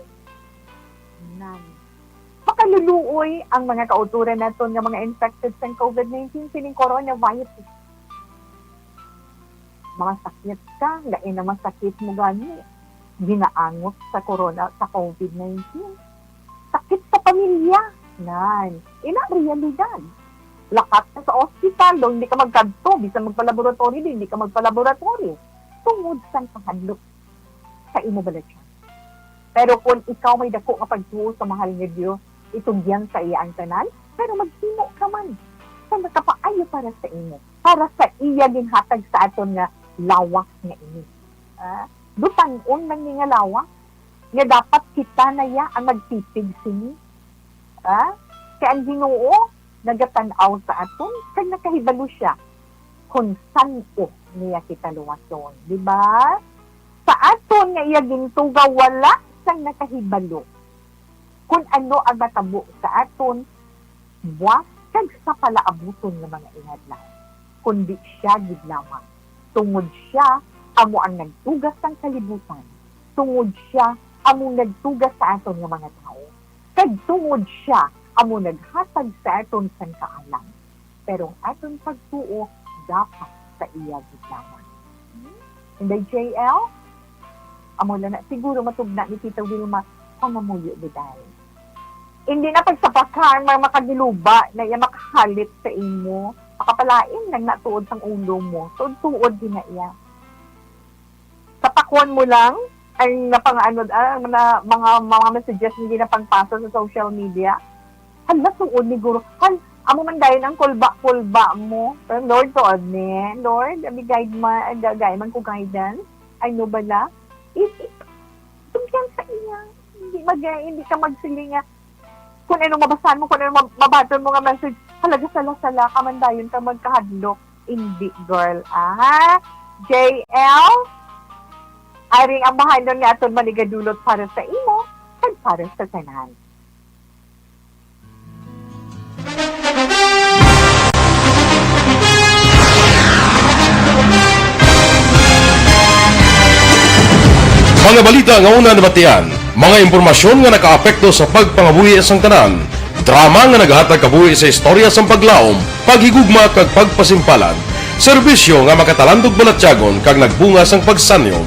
Nan. Makaluluoy ang mga kautoran naton nga mga infected sa covid nineteen sining coronavirus. Masakit ka, lain na masakit mo gani. Ginaangot sa corona, sa covid nineteen. Sakit sa pamilya. Nan, ina realidad. Lakat ka sa ospital, daw hindi ka magkadto, bisan magpa-laboratory, di, hindi ka magpa-laboratory. Tungod sang kahadlok sa imo balatyan. Pero kung ikaw may dako nga pagtuo sa mahal nga Dios, itugyan sa iya ang tanan, pero maghimo ka man sa makapaayo para sa imo, para sa iya ginhatag sa aton nga lawas nga ini. Ah, dutan-on man ni nga lawas, nga dapat kita na ya ang magtipig sini. Ah, kay ang Ginoo nagatan-aw sa aton kag nakahibalo siya kung san-o niya kita luwason, di ba? Sa aton nga iya gintuga, wala sang nakahibalo kung ano ang matabo sa aton buwas kag sa palaabuton nga mga inadlaw, kundi siya gid lamang, tungod siya amo ang nagtuga sang kalibutan, tungod siya amo nagtuga sa aton nga mga tawo, kag tungod siya amo naghatag sa aton sang kaalam. Pero ang aton pagtuo dapat sa iya gid naman. Inday J L, amo lang na, siguro matugna ni Tita Wilma, pangamuyo gid ay. Hindi na pagsapakan, may makagiluba na iya makahalit sa imo. Makapalain lang na tuod sang ulo mo. Tuod-tuod din na iya. Tapakuan mo lang ang napang-, ano, ah, na, mga, mga messages nga ginapangpasa sa social media. Hala, tuod ni guro. Hal, amo man dayon ang kulba-kulba mo. Pero Lord, tuod ni. Lord, abi guide ma-, ah, ga-, gay man ko guidance. Ay, no bala? It, it, tungkol sa iya. Hindi mag-, hindi ka magsiling nga, kung ano mabasahan mo, kung ano mab-, mabaton mo nga message, talaga sala-sala ka man dayon ka magkahadlok. Hindi, girl, ah. J L, aring ambahanon nga aton manigadulot para sa imo kag para sa tanan. Mga balita nga una nabatian, mga impormasyon nga nakaapekto sa pagpangabuhi sang tanan, drama nga nagahatag kabuhi sa istorya sang paglaom, paghigugma kag pagpasimpalan, serbisyo nga makatalandog balatyagon kag nagbunga sang pagsanyog.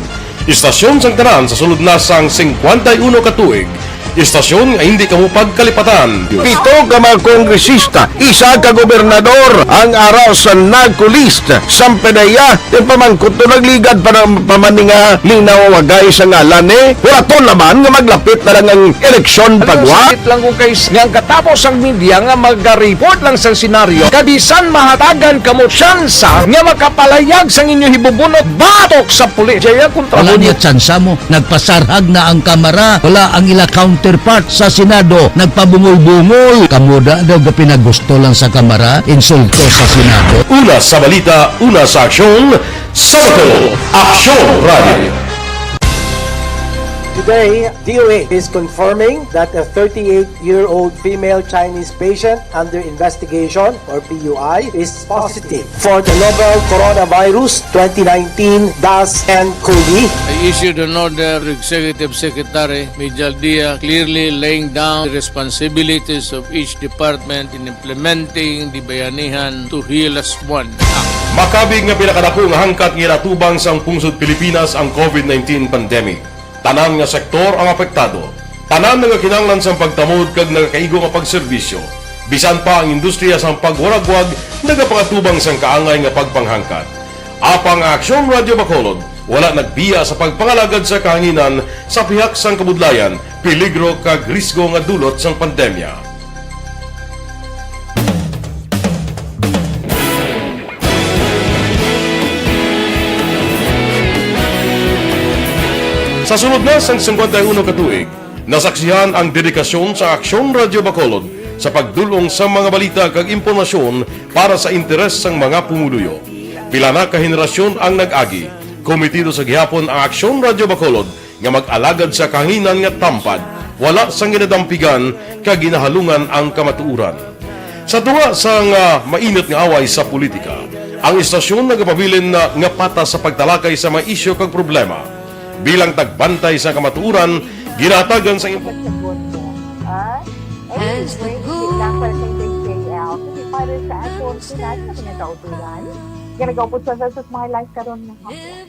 Istasyon sang tanan sa sulod na sang singkwenta y uno ka tuig. Istasyon nga hindi kamo pagkalipatan. Pito ka mga kongresista, isa ka gobernador ang ara sa NAGCO list. Sampanaya, ipamangkot to nagligad pa ng pamaninga ning nawawagay sa ngalan ni Horaton naman nga maglapit na lang ang eleksyon. Alam mo, pagwa. Sakit lang kung kay nga ang katapos ang media nga magareport lang sa senaryo, kabisan mahatagan kamo tsansa nga makapalayag sang inyo hibubunot batok sa pulis. Jaya kontra. Wala mo niya tsansa mo. Nagpasarhag na ang Kamara. Wala ang ila counterpart sa Senado. Nagpabungol-bungol. Kamo da daw ga pinagusto lang sa Kamara, insulto sa Senado. Una sa balita, una sa aksyon, sa Bacolod, Aksyon Radio. Today, D O A is confirming that a thirty-eight-year-old female Chinese patient under investigation, or P U I, is positive for the novel coronavirus twenty nineteen dash N COVID. I issued an order to Executive Secretary Mijal Dia, clearly laying down the responsibilities of each department in implementing the Bayanihan to Heal Us One Act. Makabig nga pinakadako nga hangkat nga ginatubang sang pungsod Pilipinas ang COVID nineteen pandemic. Tanan nga sektor ang apektado. Tanan nagakinahanglan sang pagtamod kag nagakaigo nga pagserbisyo. Bisan pa ang industriya sang pagwaragwag nagapangatubang sang kaangay nga pagpanghangkat. Apang ang Aksyon Radio Bacolod wala nagbiya sa pagpangalagad sa kahanginan sa pihak sang kabudlayan, peligro kag risgo nga dulot sang pandemya. Sa sulod na sang singkwenta y uno ka tuig, nasaksihan ang dedikasyon sa Aksyon Radio Bacolod sa pagdul-ong sa mga balita kag impormasyon para sa interes sang mga pumuluyo. Pila na ka henerasyon ang nag-agi, kometido sa gihapon ang Aksyon Radio Bacolod nga mag-alagad sa kahanginan nga tampad, wala sang ginadampigan kag ginahalungan ang kamatuoran. Sa tunga sang, ah, mainit nga away sa politika, ang istasyon nagapabilin na nga patas sa pagtalakay sa mga isyu kag problema. Bilang tagbantay sa kamatuoran, ginahatagan sa impo- Ah? Anyway, hindi lang para kay J J L, kundi para sa aton tanan nga mga kauturan nga nagaupod sa Versus My Life karon nga hapon.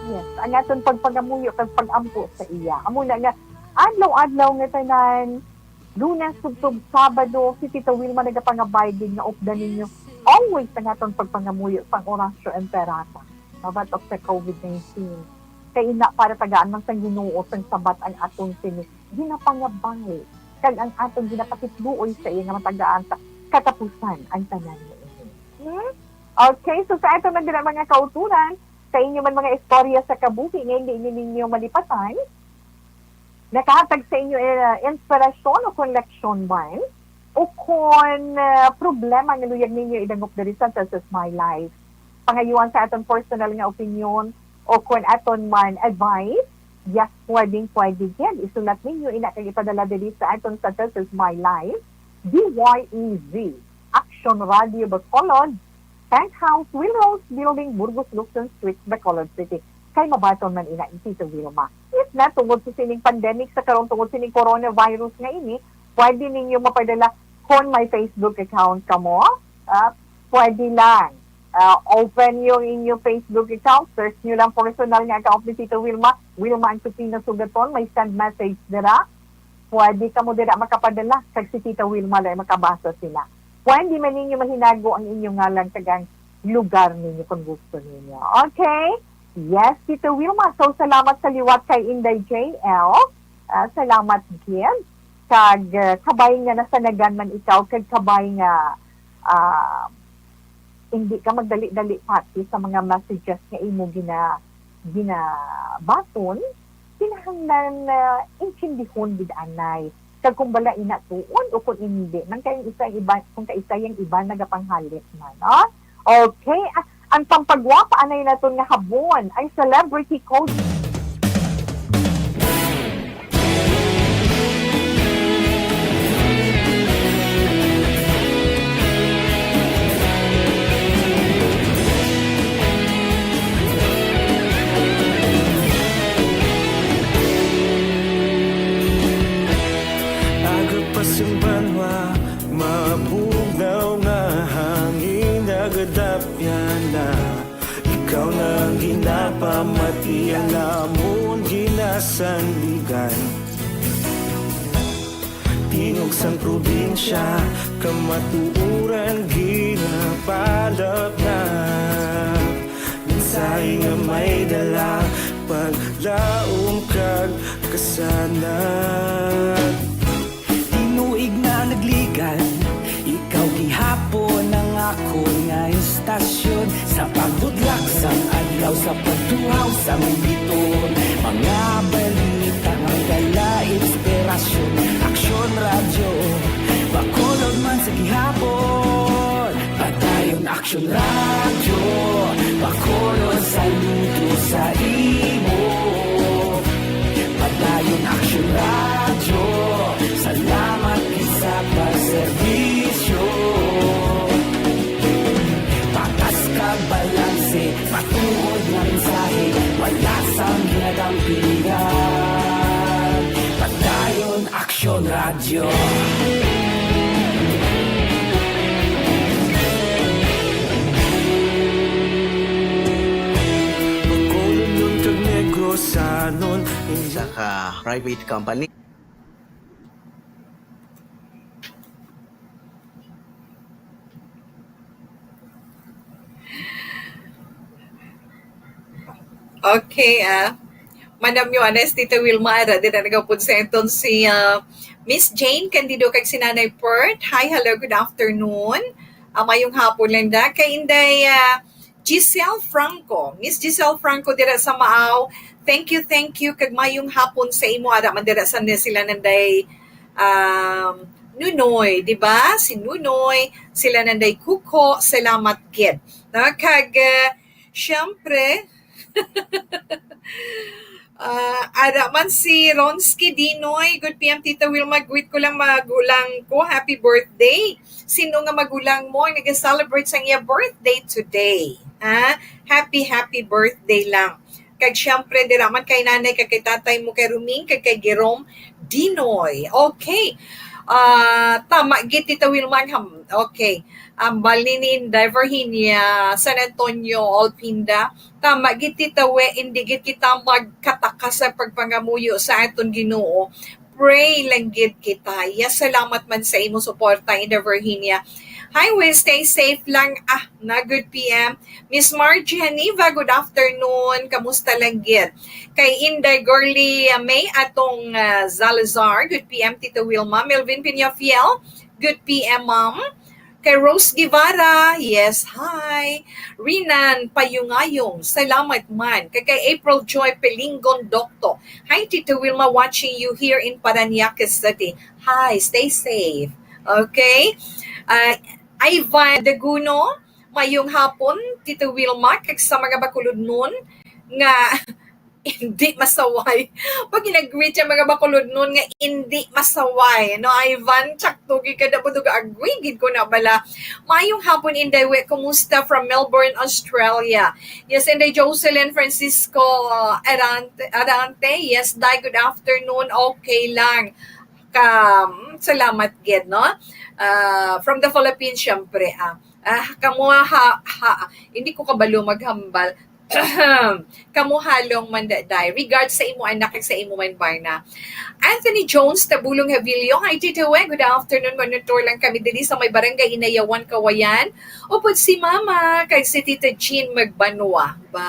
Yes, ang aton pagpangamuyo kag pag-ampo sa iya. Amo na nga, adlaw-adlaw nga tanan, Lunes tubtob Sabado, si Tita Wilma nagapangabay gid nga updan ninyo always ang aton pagpangamuyo sang Oratio Imperata, mabatok sa COVID nineteen. Kay ina, para tagaan man sang Ginoo sang sabat ang aton sini ginapangabay, kag ang aton ginapakitluoy sa iya nga matagaan sa katapusan ang tanan niini. Hmm? Okay, so sa aton man dira mga kauturan, sa inyo man mga istorya sa kabuhi nga hindi ninyo malipatan, nakahatag sa inyo, eh, inspirasyon o kon leksyon man, o kon, eh, problema nga luyag ninyo idangop diri sa This Is My Life. Pangayuan sa aton personal nga opinyon o kon aton man advice, yes, pwedeng pwede gid. Isulat ninyo ina kag ipadala diri sa aton sa This Is My Life, D Y E Z, Action Radio Bacolod, Penthouse, Wheelhouse Building, Burgos Lukson Street, Bacolod City. Kay mabaton man ina ni Tita Wilma. If na, tungod sa sining pandemic sa karon, tungod sining coronavirus nga ini, pwede ninyo mapadala kon may Facebook account kamo, ah, pwede lang. Ah, open yung inyong Facebook account, search nyo lang personal nga account ni Tita Wilma, Wilma Antipino Sugaton, may send message dira. Pwede kamo dira makapadala, kag si Tita Wilma lang makabasa sila. Pwede man ninyo mahinago ang inyong ngalan kag ang lugar ninyo kung gusto ninyo. Okay? Yes, Tita Wilma. So, salamat sa liwat kay Inday J L. Ah, salamat gid. Kag, ah, kabay nga nasanagan man ikaw, kag kabay nga, ah, hindi ka magdali-dali pati sa mga messages nga imo gina-, ginabaton, kinahanglan, ah, intindihon gid anay. Kag kung bala ina tuod o kung hindi, man kay isa iba, kung kaisa yang iba nagapanghalit na, no? Okay, ah, ang pampagwapa anay naton nga habon, ang celebrity code. Aga pa sing banwa, mabugnaw nga hangin nagadapyan na. Ikaw na ang ginapamati, ang amon ginasandigan. Tingog sang probinsya, kamatuoran ginapalap na. Mensahe nga may dala, paglaom kag kasanag. Tinuig na nagligan, ikaw gihapon ang akon nga istasyon. Sa pagbudlak sang adlaw, sa pagtuhaw sang biton, mga balita nga dala inspirasyon. Aksyon Radyo, Bacolod man sa gihapon. Padayon Aksyon Radyo, Bacolod saludo sa imo. Padayon Aksyon Radyo, salamat gid sa pagserbisyo. Patas kag balanse, matuod nga mensahe, wala sang ginadampigan. Padayon Aksyon Radyo. Bacolod kag Negrosanon. Sa ka private company. Okay, ah. Madam Yohanes, Tita Wilma, ara, dira nagapon sa aton si, ah, Miss Jane Candido kag si Nanay Pert. Hi, hello, good afternoon. Ah, mayong hapon lang da. Kay Inday, ah, Giselle Franco. Miss Giselle Franco, dira sa Maaw. Thank you, thank you. Kag mayong hapon sa imo. Ara man dira sa sila Nanday, um, Nunoy, di ba? Si Nunoy, sila Nanday Kuko. Salamat gid. No? Kag, ah, syempre, ah, ara man si Ronsky Dinoy. Good P M, Tita Wilma. Greet ko lang magulang ko. Happy birthday. Sino nga magulang mo ang nag-celebrate sa iya birthday today? Ha? Happy, happy birthday lang. Kag syempre, dira man kay nanay, kag kay tatay mo, kay Ruming, kag kay Jerome Dinoy. Okay. Ah, tama gid, Tita Wilma, ham-, okay. Ang bali ni Inday Virginia, San Antonio, Olpinda. Tama gid, Tita We, hindi gid kita magkataka sa pagpangamuyo sa aton Ginoo. Pray lang gid kita. Yes, salamat man sa imo suporta, Inday Virginia. Hi, We, stay safe lang. Ah, na good P M. Miss Margie Haniva, good afternoon. Kamusta lang gid? Kay Inday Girly, ah, May atong, ah, Zalazar, good P M, Tita Wilma. Melvin Peñafiel, good P M, ma'am. Kay Rose Guevara, yes, hi. Rinan Payungayong, salamat man. Kay, kay April Joy Pelingon Docto, hi, Tita Wilma, watching you here in Parañaque City. Hi, stay safe. Okay? Ah, Ivan Daguno, mayong hapon, Tita Wilma, kag sa mga Bacolodnon nga hindi masaway. Pag ginag-greet siya, mga Bacolodnon nga hindi masaway, no, Ivan? Tsakto gid ka, dapat agree gid ko na bala. Mayong hapon, Inday We, kumusta from Melbourne, Australia? Yes, Inday Jocelyn Francisco, uh, Arante, Arante. Yes, Day, good afternoon. Okay lang. Ka, mm, salamat gid, no? Uh, from the Philippines, syempre, ah. Ah, kamo ha, ha, hindi ko kabalo maghambal. Kamo halong man, Day. Regards sa imo anak kag sa imo man, Barna. Anthony Jones, Tabulong Havilio. Hi, Tito Weng. Good afternoon. Monitor lang kami diri sa may Barangay Inayawan, Kawayan. Upod si Mama kag si Tita Jean Magbanwa. Ba,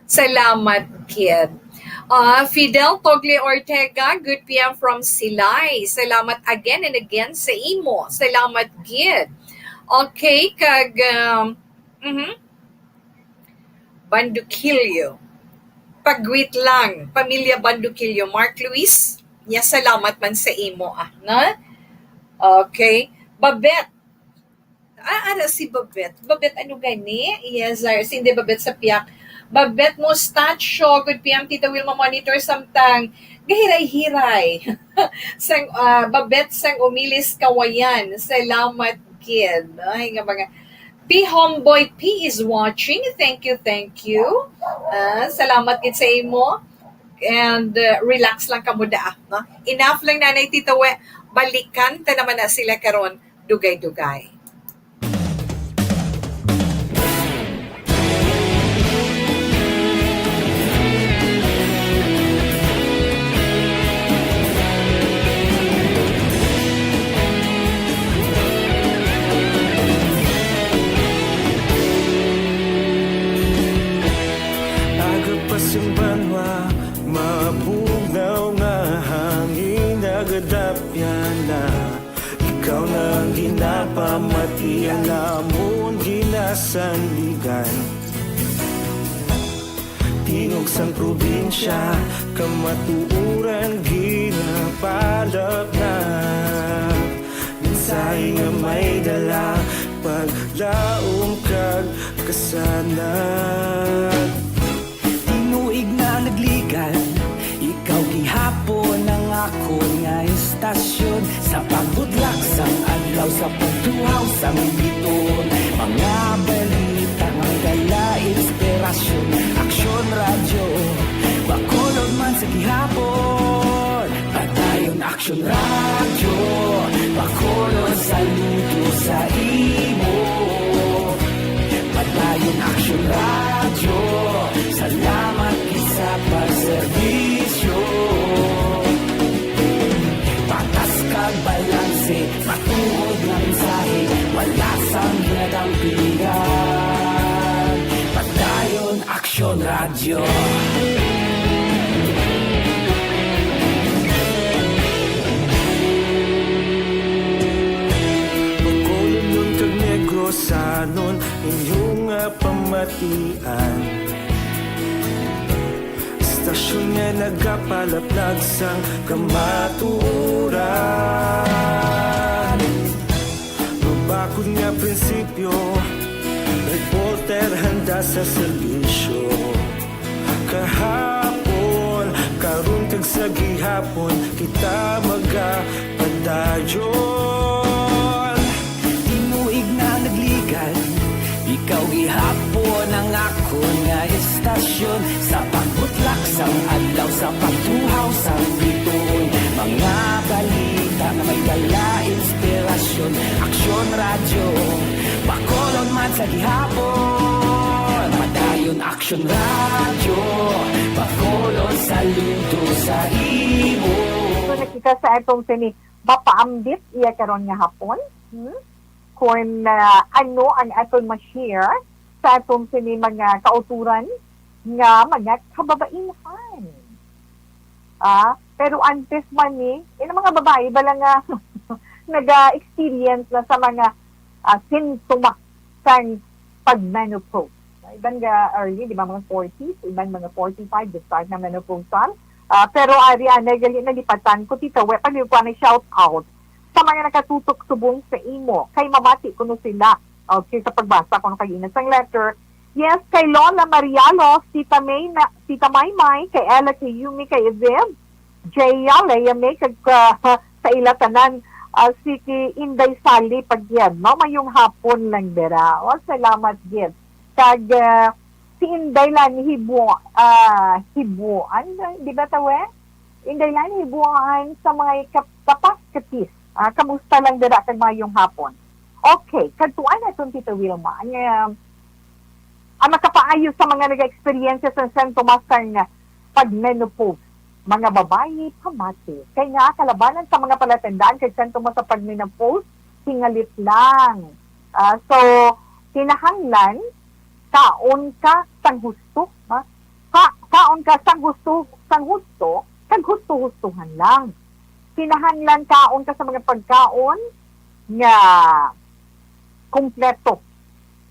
salamat, kid. Ah, Fidel Togle Ortega, good P M from Silay. Salamat again and again sa imo. Salamat, kid. Okay, kag, um, mhm. Banduquillo. Pagwit lang, pamilya Banduquillo. Mark Luis, ya, salamat man sa imo, ah, no? Okay. Babet. Ah, ara si Babet. Babet, ano gani? Yes, sir. Si hindi Babet sa piyak. Babet Mustachio, good P M, Tita Wilma Monitor, samtang gahiray-hiray. Sang, ah, Babet sang Umilis, Kawayan. Salamat, kid. Ay, nga mga P Homeboy P is watching. Thank you, thank you. Ah, salamat gid sa imo. And, uh, relax lang kamo da, no? Enough lang, Nanay Tito We. Balikan ta naman na sila karon, dugay-dugay. Aga pa sing banwa, mabugnaw nga hangin nagadapyan na. Ikaw na ang ginapamati, ang amon ginasandigan. Tingog sang probinsya, kamatuoran ginapalapnap. Mensahe nga may dala, paglaom kag kasanag. Tinuig na nagligan, ikaw gihapon ang akon nga istasyon. Sa pagbudlak sang adlaw, sa pagtuhaw sang bituon, mga balita nga may dala inspirasyon. Aksyon Radyo, Bacolod man sa gihapon. Padayon Aksyon Radyo, Bacolod, saludo sa imo. Padayon Aksyon Radyo, salamat gid sa pagserbisyo. Patas kag balanse, matuod nga mensahe, wala sang ginadampigan. Padayon Aksyon Radyo. Bacolodnon kag Negrosanon, inyo nga pamatian. Istasyon nga nagapalaplag sang kamatuoran. Mabakod nga prinsipyo, reporter handa sa serbisyo. Kahapon, karon kag sa gihapon, kita magapadayon. Tinuig na nagligan, ikaw gihapon ang akon nga istasyon. Sa pagbutlak sang adlaw, sa pagtuhaw sang bituon, mga balita nga may dala inspirasyon. Aksyon Radyo, Bacolod man sa gihapon. Padayon Aksyon Radyo, Bacolod, saludo sa imo. So, nakita sa atong sini, mapaambit iya karon nga hapon. Hmm? Kung, ah, ano ang atong ma-share sa atong sini mga kauturan nga mga kababaihan. Ah, pero antes man ni, yung mga babae bala nga naga-experience na sa mga, ah, sintomas sang pag-menopause. Iban nga early, di ba, mga forties, iban mga forty-five, di start na menopausal. Ah, pero ari anay gali nalipatan ko, Tita We, pag ko na shout out sa mga nakatutok subong sa imo, kay mamati kuno sila. Okay, sa pagbasa ko kag ina sang letter. Yes, kay Lola Marialos, Tita May na, Tita Maymay, kay Ella, kay Yumi, kay Eviv, Jaya, Lea May, kag, ah, sa ila tanan, ah, si ki Inday Sally Pagyan, no? Mayong hapon lang dira. Oh, salamat gid. Kag, ah, si Inday Lani Hibu-, ah, Hibuan, di ba, Tawe? Inday Lani Hibuan sa mga kap-, kapas-kapis. Ah, kamusta lang dira kag mayong hapon? Okay, kadtuan naton, Tita Wilma, ang, um, ang makapaayo sa mga nag-eksperyensya sa sintomas sang pag-menopause. Mga babayi, pamati. Kay nga, kalabanan sa mga palatandaan kay sintomas sa pag-menopause, singalit lang. Ah, so, kinahanglan, kaon ka sang husto, ha? Ka, kaon ka sang husto, sang husto, kag husto-hustohan lang. Kinahanglan kaon ka sa mga pagkaon nga kompleto.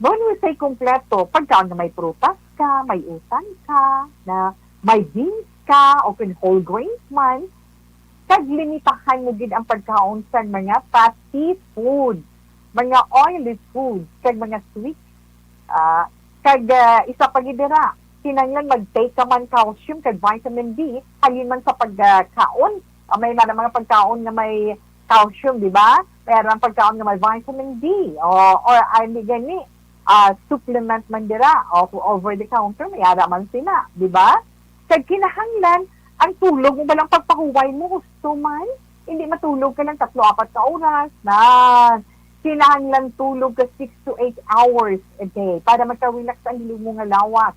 When we say kompleto, pagkaon nga may prutas ka, may utan ka, na may beans ka, o kung whole grains man, kag limitahan mo gid ang pagkaon sa mga fatty food, mga oily food, kag mga sweets. Ah, kag, ah, isa pa gid dira, kinahanglan mag-take ka man calcium kag vitamin D, halin man sa pagkaon. Ah, may mga, mga pagkaon nga may calcium, di ba? May ara pagkaon nga may vitamin D. O, or, ah, hindi gani, ah, supplement man dira. O, over the counter, may ara man sila, di ba? Kag kinahanglan, ang tulog mo ba lang pagpahuway mo, husto man? Hindi matulog ka lang tatlo, apat ka oras. Na, kinahanglan tulog ka six to eight hours a day para magka-relax ang ilomo nga lawas.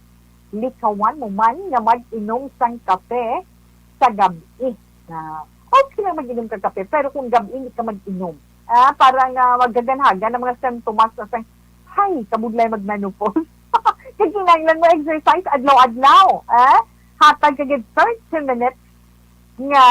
Likawan mo man nga mag-inom sang kape sa gab-i. Na, okay lang mag-inom ka kape, pero kung gab-i hindi ka mag-inom, ah, para nga maghaganhagan ang mga sintomas na sang, hay, kabudlay mag-menopause. Kay kinahanglan mo exercise adlaw-adlaw, ah? Hatag ka gid thirty minutes nga,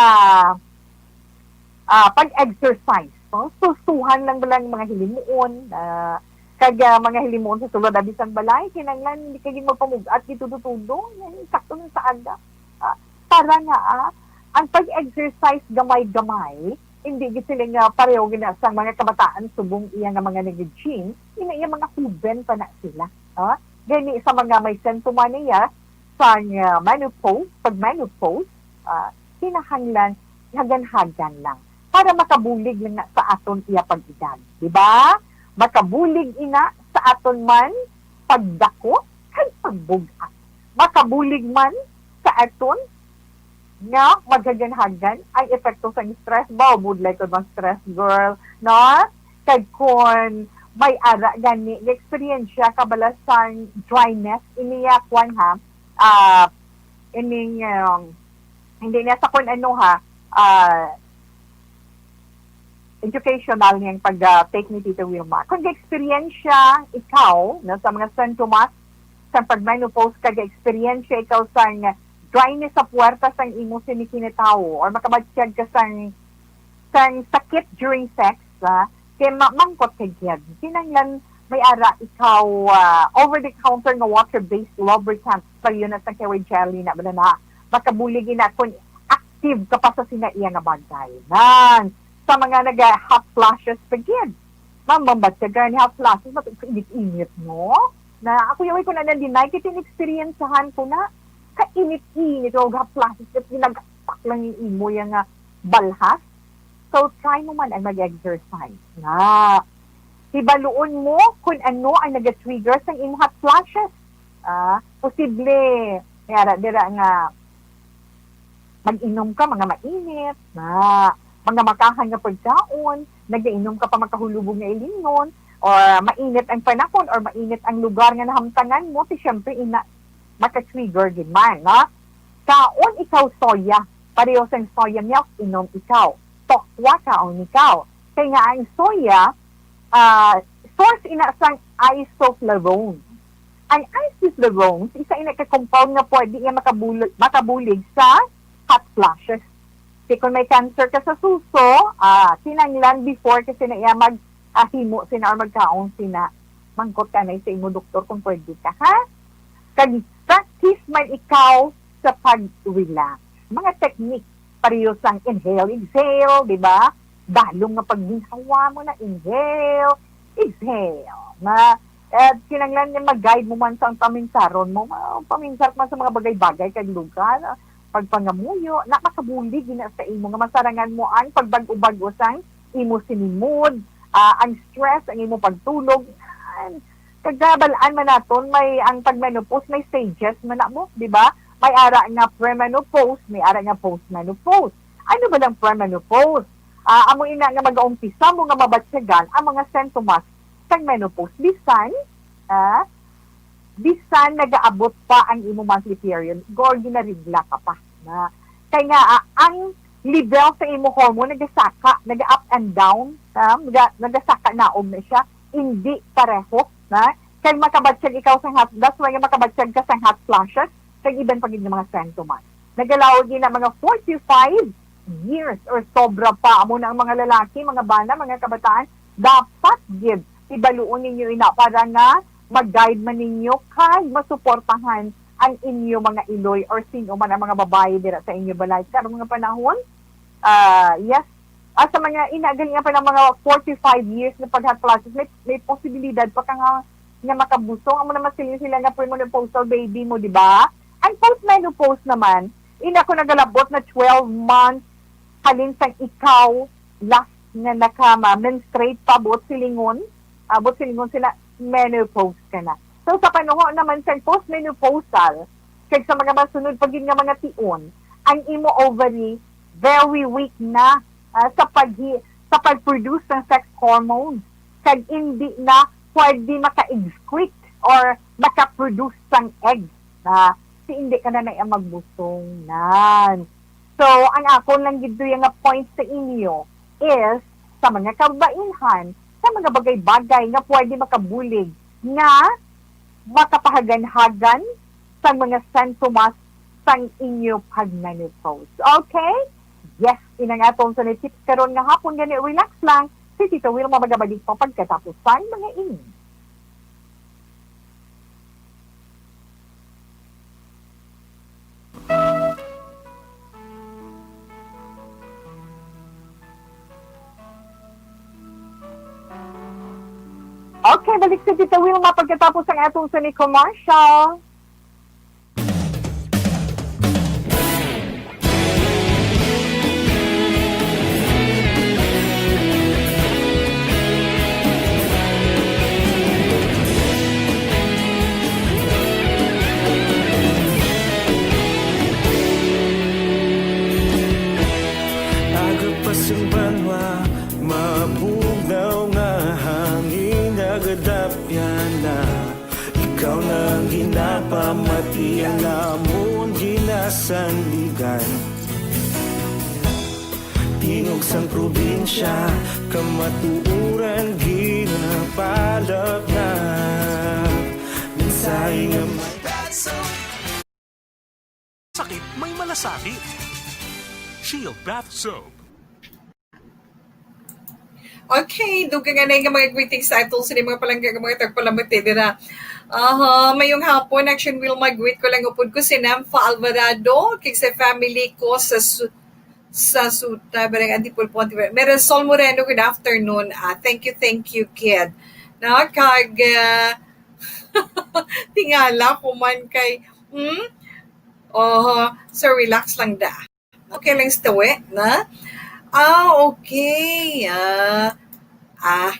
ah, pag-exercise, no? Susuhan lang ba lang mga hilimuon, ah, kag, ah, mga hilimuon sa sulod abi sang balay, kinahanglan hindi ka gid magpamug-at gid tudo-tudo, yan, sakto lang sa aga. Ah, para nga, ah, ang pag-exercise gamay-gamay, hindi gid sila nga pareho gid na sang mga kabataan subong iya nga mga nag-gym, ina iya mga huben pa na sila. Ah, gani sa mga may sentoma niya, sang, ah, menopause, pag menopause, ah, kinahanglan hagan-hagan lang para makabulig lang na sa aton iya pag-edad, di ba? Makabulig ina sa aton man pagdako kag pagbug-at. Makabulig man sa aton nga maghagan-hagan ang epekto sang stress. Ba, budlay ko bang stress, girl, no? Kag kun may ara gani nga eksperyensya ka bala sang dryness, iniya kwan ha, ah, ining, um, hindi niya sa kun ano ha, ah, educational niyang pag, ah, take ni Tita Wilma. Kung ga-eksperyensya ikaw, no, sa mga sintomas sa pag-menopause, kag ga-eksperyensya ikaw sang dryness sa puwerta sang imo sinikinatawo, or makabatyag ka sang, sang sakit during sex, ah, kay ma-, mangkot ka gyud. Kinahanglan may ara ikaw, ah, over-the-counter nga water-based lubricant, pareho na sa K Y jelly na, bala na, makabulig ina kung active ka pa sa sina iya nga bagay. Nan, sa mga naga-hot flashes pa gid. Ma'am, mambat ka gani hot flashes, mat-, init-init, no? Na ako, yaway ko na na-deny, kay in-experiencehan ko na, kainit-init, og hot flashes, kat ginagapak lang yung imo yung nga balhas. So, try mo man ang mag-exercise. Na, hibaluon mo kung ano ang nag-trigger sa imo hot flashes. Ah, posible, may ara dira nga mag-inom ka mga mainit, na mga makahan nga pagkaon, nagainom ka pa makahulubog nga ilingon, or mainit ang panahon, or mainit ang lugar nga nahamtangan mo, ti syempre ina, maka-trigger gid man, no? Kaon ikaw soya, pareho sang soya milk, inom ikaw. Tokwa, kaon ikaw. Kay nga ang soya, ah, source ina sang isoflavones. Ang isoflavones, isa ina ka compound nga pwede iya makabul-, makabulig sa hot flashes. Kay kung may cancer ka sa suso, ah, kinahanglan before kasi na iya mag, ah, himo sina or magkaon sina, mangkot ka na sa imo doktor kung pwede ka, ha? Kag practice man ikaw sa pag-relax. Mga technique, pareho sang inhale, exhale, di ba? Dalom nga pagginhawa mo na, inhale, exhale. Na, eh, kinahanglan nga mag-guide mo man sa ang paminsaron mo. Ma-, paminsar man sa mga bagay-bagay kag lugar, pagpangamuyo, na makabulig gina sa imo nga masarangan mo ang pagbag-o-bag-o sang imo sini mood, ah, ang stress, ang imo pagtulog. Yan. Kag bal-an man naton, may ang pag-menopause, may stages man na mo, di ba? May ara nga premenopause, may ara nga postmenopause. Ano ba ang premenopause? Ah, amo ina nga mag-umpisa mo nga mabatyagan ang mga sintomas sang menopause. Bisan, ah, bisan nagaabot pa ang imo monthly period, or ginaregla ka pa. Na, kay nga, ah, ang level sa imo hormone nagasaka, naga-up and down, ah, naga-, nagasaka naog na siya, hindi pareho, na, kay makabatyag ikaw sa hot, that's why nga makabatyag ka sa hot flashes, kag iban pa gid nga mga sintomas. Nagalaw gid na mga forty-five years or sobra pa. Amo na ang mga lalaki, mga bana, mga kabataan, dapat gid ibaluon ninyo ina para nga mag-guide man ninyo kag masuportahan ang inyo mga iloy or sino man ang mga babayi dira sa inyo balay. Karong mga panahon, ah, yes, ah, sa mga ina, gali nga pa ng mga forty-five years na pag-hot flashes, may, may posibilidad pa ka nga, nga makabusong. Amo na masiling sila nga premenopausal baby mo, di ba? Ang postmenopause naman, ina ko nagalabot na twelve months halin sang ikaw last nga nakama-menstruate pa, buot silingon, ah, buot silingon sila, menopause ka na. So, sa panuho naman sang postmenopausal, kag sa mga masunod pa gid nga mga tion, ang imo ovary very weak na, ah, sa paghi-, sa pag-produce ng sex hormone, kag hindi na pwede maka-excrete or maka-produce sang egg. Na si hindi ka na na magbusong nan. So, ang akon lang gid tuya nga point sa inyo is sa mga kababainhan, sa mga bagay-bagay nga pwede makabulig nga makapahaganhagan sang mga sintomas sang inyo pag-menopause. Okay? Yes, inang atong sa tips karon nga hapon, gani relax lang. Si Tita Wilma magabalik pa pagkatapos sang mga ini. Okay, balik si Tita Wilma pagkatapos ang atong sini commercial. Aga pa sing banwa, mabugnaw nga hangin, nagadapyan na. Ikaw na ang ginapamati, ang amon ginasandigan. Tingog sang probinsya, kamatuoran ginapalapnap. Mensahe nga may sakit, may malasakit. Shield Bath Soap. Okay, dugangan na nga mga greetings sa atong sini mga palangga nga mga tagpalamati dira. Aha, mayong hapon, Action Wilma, greet ko lang upod ko si Nemfa Alvarado, kag sa family ko sa su-, sa Suta, Barangay Antipolo, Ponte Verde. Merasol Moreno, good afternoon. Ah, thank you, thank you, kid. Na, kag, ah, tingala ko man kay, hmm? Oho, so relax lang da. Okay lang sa tawi, na? Ah, okay. Ah, ah.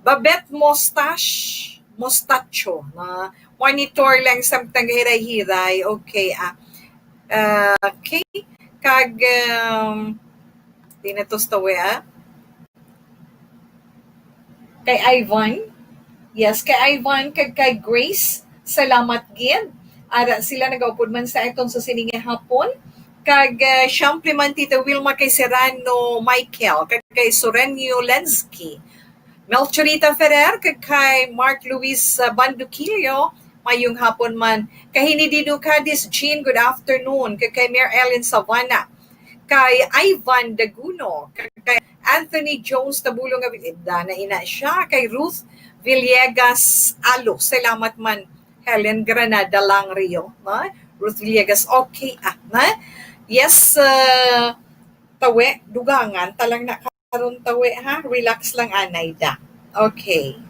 Babet Mustache, Mustacho, na? Monitor lang samtang hiray-hiray. Okay, ah. Ah, okay. Kag, um, di na to sa tawi, ah. Kay Ivan. Yes, kay Ivan kag kay Grace. Salamat gid. Ara sila nagaupod man sa aton sa sini nga hapon. Kag, ah, siyempre man, Tita Wilma, kay Serrano Michael, kag kay Sorenio Lensky. Melchorita Ferrer, kag kay Mark Luis, ah, Banduquillo, mayong hapon man. Kay Hinidido Cadiz Jean, good afternoon. Kag kay Mary Ellen Savana, kay Ivan Daguno, kag kay Anthony Jones Tabulong, nga, eh, da na ina siya, kay Ruth Villegas Alo. Salamat man, Helen Granada Langrio, no? Ruth Villegas, okay, ah, na? Yes, uh, tawi, dugangan, talang na karon tawi, ha? Relax lang, anay da. Okay.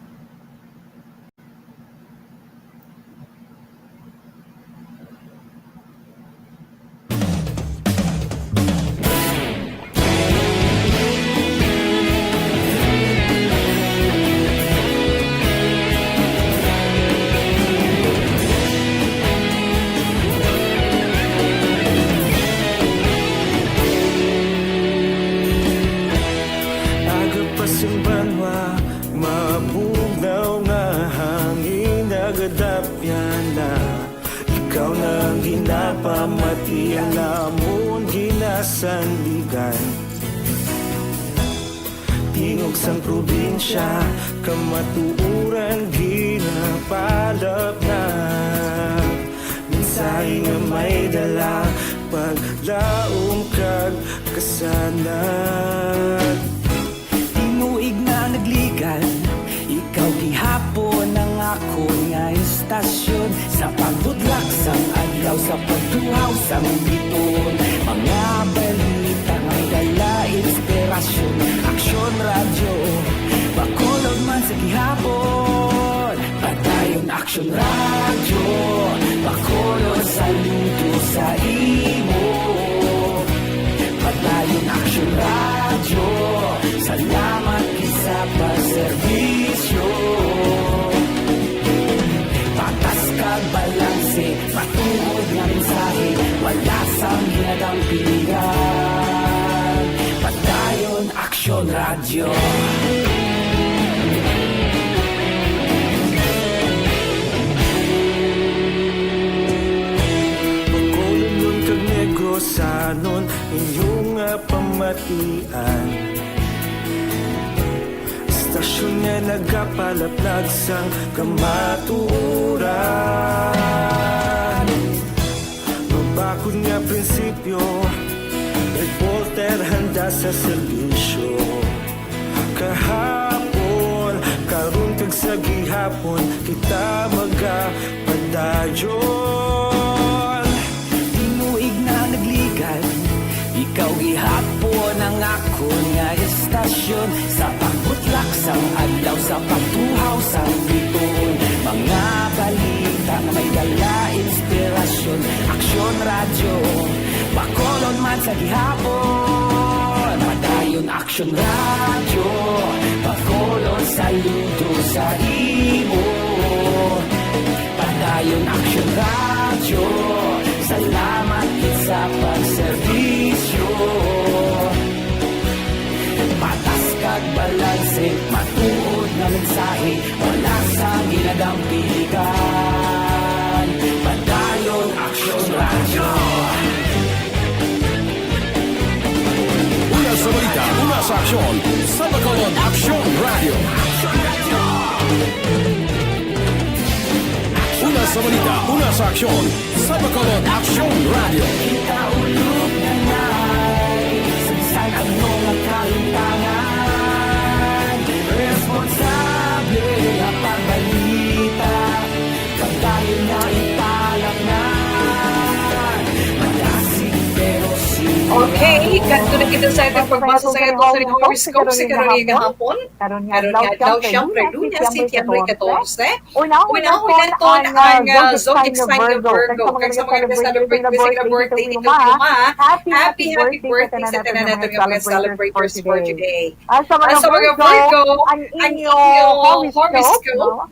Aga pa sing banwa, maabot Sanligan. Tingog sang probinsya, kamatuoran ginapalapnag. Mensahe nga may dala, paglaom kag kasanag. Tinuig na nagligan, ikaw gihapon ang akon nga istasyon. Sa pagbudlak sang adlaw, sa pagtuhaw sang bituon, mga balita may dala inspirasyon. Aksyon Radyo, Bacolod man sa gihapon. Padayon Aksyon Radyo, Bacolod saludo sa imo. Padayon Aksyon Radyo, salamat gid sa pagserbisyo. Patas kag balanse, matuod nga mensahe, wala sang ginadampigan. Padayon Aksyon Radyo. Bacolodnon kag Negrosanon, inyo nga pamatian. Istasyon nga nagapalaplag sang kamatuoran. Mabakod nga prinsipyo, reporter handa sa serbisyo. Kahapon, karon kag sa gihapon, kita magapadayon. Tinuig na nagligan, ikaw gihapon ang akon nga istasyon. Sa pagbutlak sang adlaw, sa pagtuhaw sang bituon, mga balita nga may dala inspirasyon. Aksyon Radyo, Bacolod man sa gihapon. Padayon Aksyon Radyo, Bacolod saludo sa imo. Padayon Aksyon Radyo, salamat gid sa pagserbisyo. Patas kag balanse, matuod nga mensahe, wala sang ginadampigan. Padayon Aksyon Radyo. Una sa balita, una sa aksyon, sa Bacolod Aksyon Radyo. Una sa balita, una sa aksyon, sa Bacolod Aksyon Radyo. Kita ulog na nai, sa bisan ano nga kahimtangan, responsable nga pagbalita, kag dayon nga ipalapngan. Malasig pero seryoso. Okay, kadto na kita sa ating pagbasa sa aton horoscope sa karon nga gahapon. Karon nga adlaw, siyempre, Lunes, Setyembre katorse. Unahon naton ang, ah, zodiac sign nga Virgo. Kag sa mga nag-celebrate birthday, birthday, birthday, happy, happy birthday sa tanan naton nga mga celebrators for today. Ah, sa mga Virgo, ang inyo horoscope, no?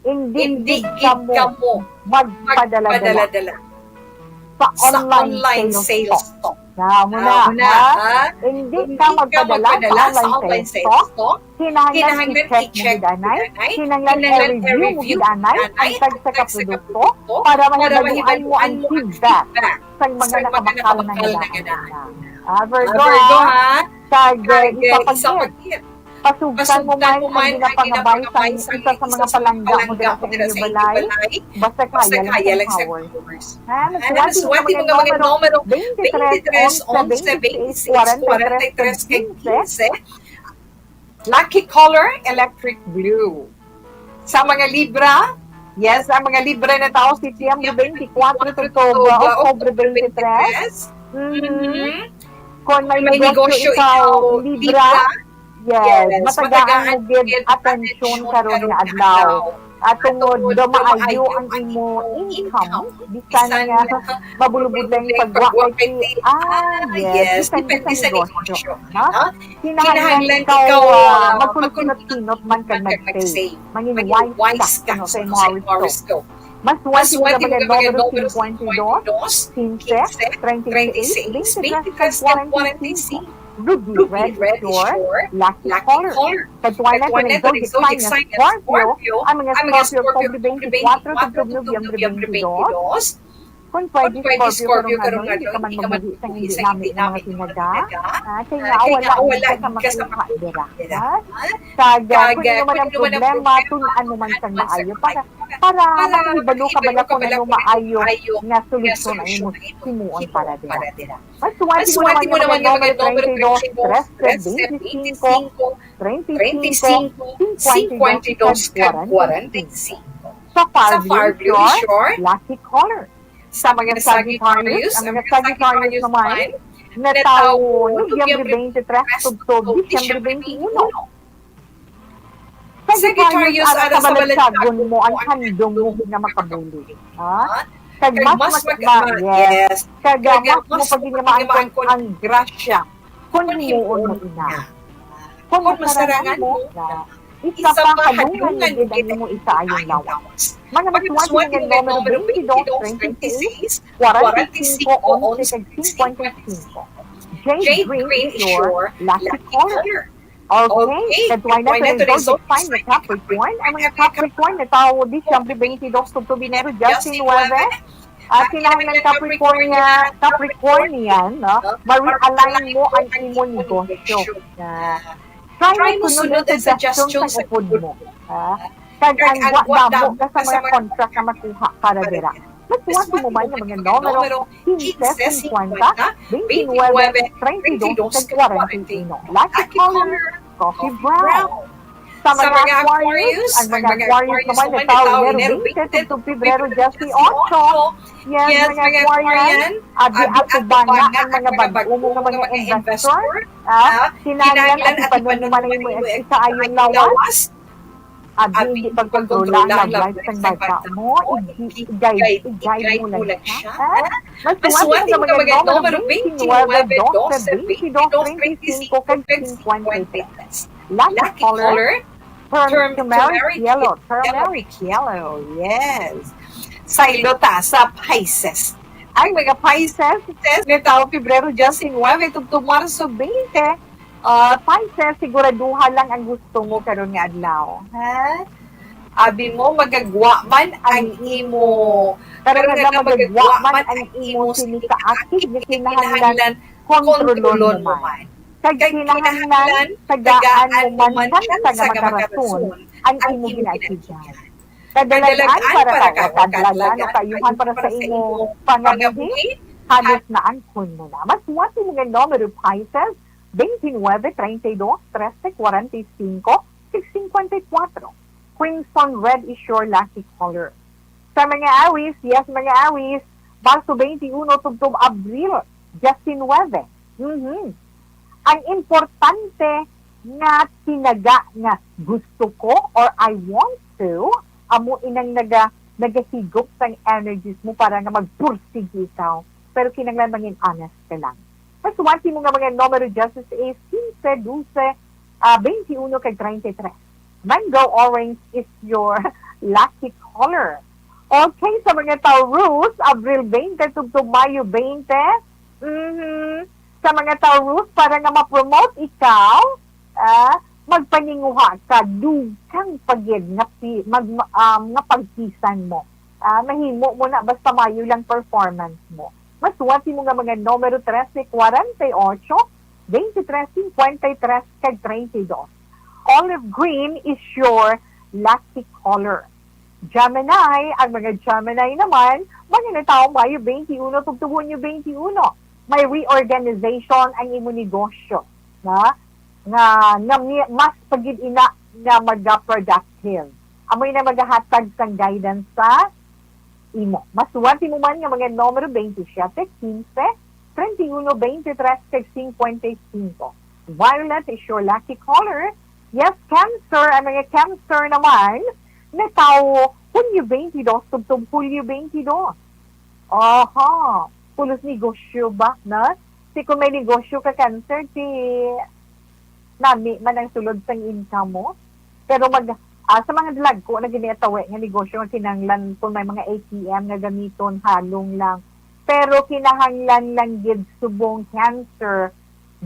Hindi gid kamo magpadala-dala sa online sales talk. Amo na, ha? Hindi ka magpadala sa online sales talk. Kinahanglan i-check mo gid anay. Kinahanglan i-review mo gid anay ang tagsa ka produkto para mahibaloan mo ang feedback sang mga nakabakal na nga daan. Ah, Virgo, ha? Kag, eh, isa pa gid, pasugtan mo man ang ginapangabay sang isa sa mga palangga mo dira sa inyo balay, basta kaya lang sang powers. Ha? Maswerte mo nga mga numero twenty-three, onse, twenty-six, forty-three, kag quince. Lucky color, electric blue. Sa mga Libra, yes, ang mga Libra na tawo, Setyembre twenty-four to October, Octobre twenty-three. Mhm. Kung may negosyo ikaw, Libra, yes, matagaan mo gid atensyon karon nga adlaw. At tungod daw maayo ang imo income, bisan nga mabulubudlay ang pagwa kay, ah, yes, depende sa negosyo, no? Kinahanglan ikaw, ah, magkunot-kunot man kag mag-save. Mangin wise ka kuno sa imo horoscope. Mas wise mo nga mga numero cincuenta y dos, quince, treinta y seis, veintitrés, kag cuarenta y cinco. Ruby, red is your lucky color. Kadtuan naton ang zodiac sign nga Scorpio, ang mga Scorpio, October twenty-four to Nobyembre twenty-two. Kung pwede, Scorpio, karong adlaw, di ka man magbuhi sa hindi nami nga mga tinaga. Ah, kay nga wala gid ka sa makuha dira. Ha? Kag, ah, kung ano man ang problema, tun-an mo man sang maayo para, para makahibalo ka bala kung ano maayo nga solusyon ang imo himuon para dira. Mas suwati mo naman nga mga numero, trese, veinticinco, treinta y cinco, cincuenta y dos, kag cuarenta y cinco. Sa Far Blue is your lucky color. Sa mga Sagittarius, ang mga Sagittarius naman, natawo Nobyembre twenty-three tubtob Disyembre twenty-one. Sagittarius, ara sa balatyagon mo ang handom mo nga makabulig. Ha? Kag mas, mas, ma-, yes. Kag, ah, mas mo paghinyamaan kon ang grasya kon himuon mo ina. Kon masarangan mo na, isa pa, hadlungan mo gid ang imo isaayon lawas. Mga masuwati nga numero, twenty-dos, twenty-seis, forty-five, onse, kag fifty-five. Jade green is your lucky color. Okay, kag tuway na sa result, find the Capricorn. Ang mga Capricorn natawo Disyembre twenty-dos tubtob Enero diyes-nuebe. Ah, kinahanglan Capricornia-, Capricornian, no? Ma-realign mo ang imo negosyo. Ah, try mo sunod ang suggestion sa upod mo. Ah, kag ang wa damo ka sa mga contract nga makuha para dira. Mas suwati mo man nga mga numero, quince, cincuenta, veintinueve, treinta y dos, kag cuarenta y uno. Lucky color, coffee brown. Sa mga Aquarius, ang mga Aquarius naman natawo Enero twenty tubtob Pebrero diyes-otso. Yes, mga Aquarian, abi, atubanga ang mga bag-o mo nga mga investor. Ah, kinahanglan atipanon mo man ang imo isaayon lawas. Abi, hindi pagkontrola ang love life sang bata mo. Ig-, i-guide, i-guide mo lang siya. Mas suwati nga mga numero, twenty-nine, twelve, twenty-two, twenty-five, kag fifty-three. Lucky color, turn-, turmeric yellow. Turmeric yellow, yes. Saylo ta sa Pisces. Ang mga Pisces, natawo Pebrero diyes-nuebe tubtob Marso twenty. Ah, Pisces, siguraduha lang ang gusto mo karon nga adlaw, ha? Abi mo, magagwa man ang imo, karon nga adlaw, magagwa man ang imo sini ka akid nga kinahanglan kontrolon mo man. Kag kinahanglan tagaan mo man tsansa nga makarason ang imo ginaatigan. Kadalagan para ka, o kadalagan o kaayuhan para sa imo pangabuhi, halos naangkon mo na. Mas suwati mo nga numero, Pisces, twenty-nine, treinta y dos, trece, cuarenta y cinco, kag cincuenta y cuatro. Crimson red is your lucky color. Sa mga Awis, yes, mga Awis, Marso twenty-uno tubtob Abril diyes-nuebe. Mhm. Ang importante nga tinaga nga gusto ko or I want to, amo inang naga-, nagahigop sang energies mo para nga magpursigi ikaw. Pero kinahanglan mangin honest ka lang. Mas suwati mo nga mga numero, diyes-sais, quince, dose, ah, twenty-uno, kag treinta y tres. Mango orange is your lucky color. Okay, sa mga Taurus, Abril twenty tubtob Mayo twenty. Mhm. Sa mga Taurus, para nga ma-promote ikaw, ah, magpaninguha ka, dugang pa gid nga pi-, mag-, um, nga pagpisan mo. Ah, mahimo mo na basta maayo lang performance mo. Mas suwati mo nga mga numero, trese, cuarenta y ocho, veintitrés, cincuenta y tres, kag treinta y dos. Olive green is your lucky color. Gemini, ang mga Gemini naman, mga natawo Mayo twenty-uno tubtob Hunyo twenty-uno. May reorganization ang imo negosyo, na nga, nga mi-, mas pa gid ina nga maga-productive. Amoy na magahatag sang guidance sa imo. Mas suwati mo man nga mga numero, twenty-seven, quince, treinta y uno, veintitrés, kag cincuenta y cinco. Violet is your lucky color. Yes, Cancer. Ang mga Cancer naman, natawo Hunyo twenty-dos tubtob Hulyo twenty-dos. Aha. Pulos negosyo ba, na? Si kung may negosyo ka, Cancer, si nami man ang sulod sang income mo. Pero mag-, ah, sa mga dalagko na gini tawi nga negosyo nga kinahanglan kung may mga A T M nga gamiton, halong lang. Pero kinahanglan lang gid subong, Cancer,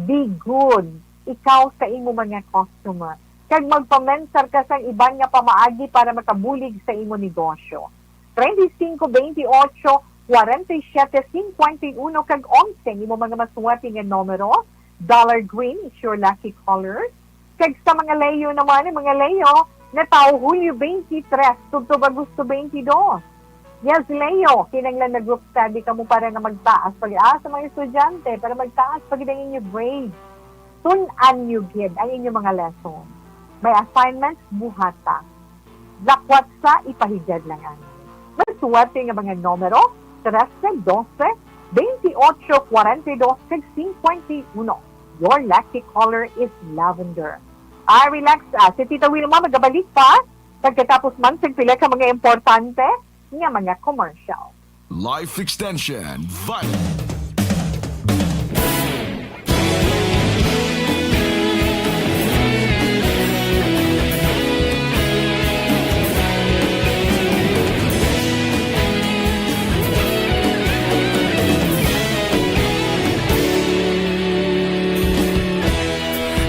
be good ikaw sa imo mga customer. Kag magpamensar ka sang iban nga pamaagi para makabulig sa imo negosyo. Treinta y cinco, veintiocho, forty-seven, fifty-one, kag eleven. Ang imo mga masuwati nga numero, dollar green is your lucky color. Kag sa mga Leo naman, ang mga Leo, natawo Hulyo twenty-three, tubtob Agosto twenty-two. Yes, Leo, kinahanglan mag-group study kamo para nga magtaas pag-asa sa mga estudyante, para magtaas pa gid ang inyo grade. Tun-an niyo gid ang inyo mga lesson. May assignments, buhata. Lakwat sa ipahigad lang ang masuwati nga mga numero, trese, dose, twenty-ocho, forty-dos, kag fifty-one. Your lucky color is lavender. Ah, relax, ah. Si Tita Wilma magabalik pa pagkatapos man sa pila ka mga importante nga mga commercial. Life Extension, Vitamin.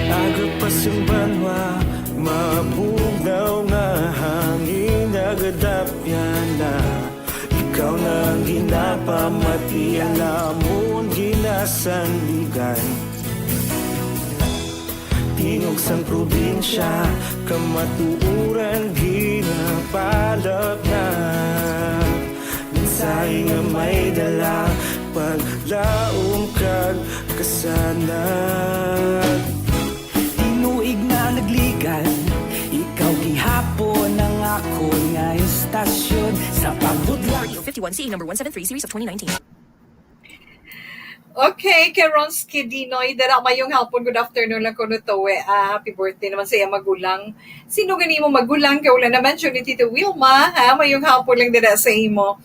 Agod pa sing banwa, mabugnaw nga hangin, nagadapyan na. Ikaw na ang ginapamati, ang amon ginasandigan. Tingog sang probinsya, kamatuoran ginapalapnap. Mensahe nga may dala, paglaom kag kasanag. Tinuig na nagligad, ikaw gihapon ang akon nga istasyon sa pagbulag. fifty-one C E number one seven three series of twenty nineteen. Okay, kay Rons Kidinoy, dira, mayong hapon, good afternoon lang kuno to, eh. Ah, happy birthday naman sa iyang magulang. Sino gani mo magulang? Kay wala na mention ni Tito Wilma, ha? Mayong hapon lang dira sa imo.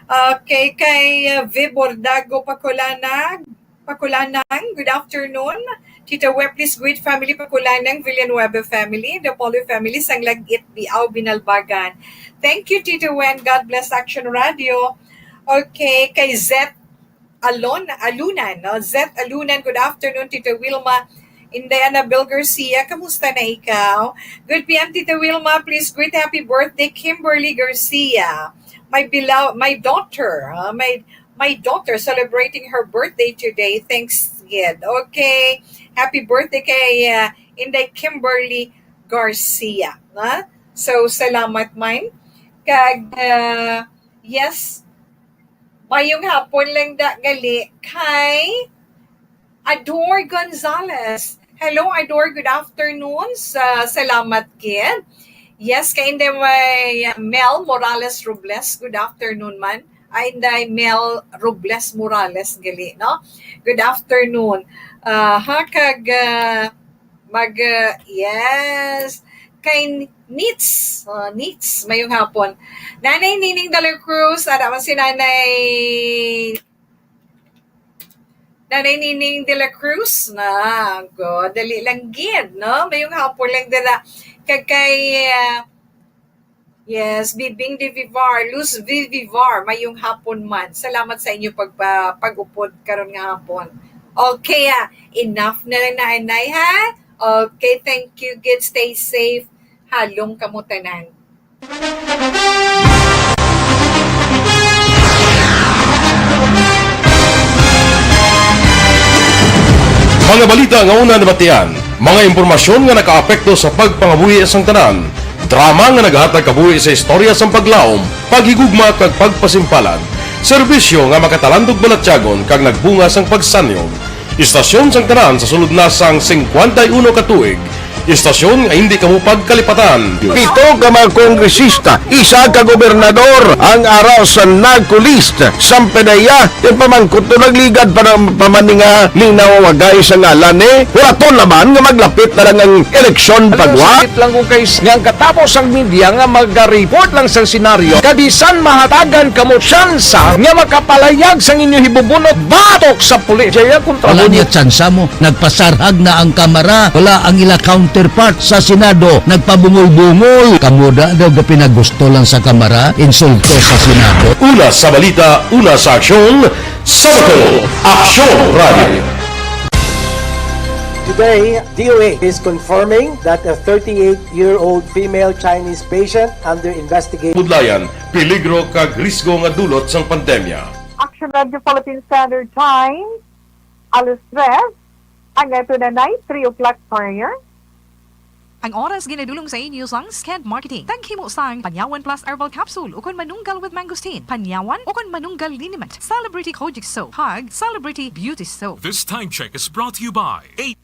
Okay, kay, uh, Viv Bordago Pakulanag, Pakulanang, good afternoon. Tita Web, please greet family Pakulanang, Villanueva family, the Polo family, sang Lagit, Biao, Binalbagan. Thank you, Tita Wen. God bless Action Radio. Okay, kay Zet Alon, Alunan, no? Zet Alunan, good afternoon, Tita Wilma. Inday Annabel Garcia, kamusta na ikaw? Good P M, Tita Wilma, please greet happy birthday, Kimberly Garcia. My beloved, my daughter, ah, my, my daughter celebrating her birthday today. Thanks, gid. Okay. Happy birthday kay, ah, Inday Kimberly Garcia, ha? So, salamat man. Kag, ah, yes, mayong hapon lang da gali kay Ador Gonzalez. Hello, Ador. Good afternoon. Sa, salamat gid. Yes, kay Inday may Mel Morales Robles. Good afternoon man. Ay, Inday Mel Robles Morales gali, no? Good afternoon. Ah, ha, kag, ah, mag, ah, yes. Kay Nits. Ah, Nits, mayong hapon. Nanay Nining de la Cruz, ara man si Nanay Nanay Nining de la Cruz na. Go, dali lang gid, no? Mayong hapon lang dira. Kag kay, ah, yes, Bibing de Vivar, Luz V. Vivar, mayong hapon man. Salamat sa inyo pagpa-, pag-upod karon nga hapon. Okay, ah, enough na lang na, anay, ha? Okay, thank you, good, stay safe. Halong kamo tanan. Mga balita nga una nabatian, mga impormasyon nga nakaapekto sa pagpangabuhi sang tanan, drama nga nagahatag kabuhi sa istorya sang paglaom, paghigugma kag pagpasimpalan, serbisyo nga makatalandog balatyagon kag nagbunga sang pagsanyog. Istasyon sang tanan sa sulod na sang singkwenta y uno ka tuig. Istasyon nga hindi kamo pagkalipatan. Pito ka mga kongresista, isa ka gobernador ang ara sa NAGCO list. Sampanaya, ipamangkot to nagligad para pamaninga ni nawawagay sa ngalan ni Horaton naman nga maglapit na lang ang eleksyon pagwa. Sakit lang kung kay nga ang katapos ang media nga mag-report lang sa senaryo, kabisan mahatagan kamo tsansa nga makapalayag sang inyo hibubunot batok sa pulis. Jaya kontra Wala mo niya tsansa mo. Nagpasarhag na ang Kamara. Wala ang ila counterpart sa Senado. Nagpabungol-bungol. Kamo da daw ga pinagusto lang sa Kamara, insulto sa Senado. Una sa balita, una sa aksyon, Sabado, Aksyon Radio. Today, D O H is confirming that a thirty-eight-year-old female Chinese patient under investigation. Budlayan, peligro kag risgo nga dulot sang pandemya. Action Radio Philippine Standard Time, alas tres, ang ato na night, three o'clock prayer. Ang oras ginadulong sa inyo sang Sked Marketing. Taghimo sang Panyawan Plus Herbal Capsule ukon Manunggal with Mangosteen, Panyawan ukon Manunggal Liniment, Celebrity Kojic Soap, kag Celebrity Beauty Soap. This time check is brought to you by eight.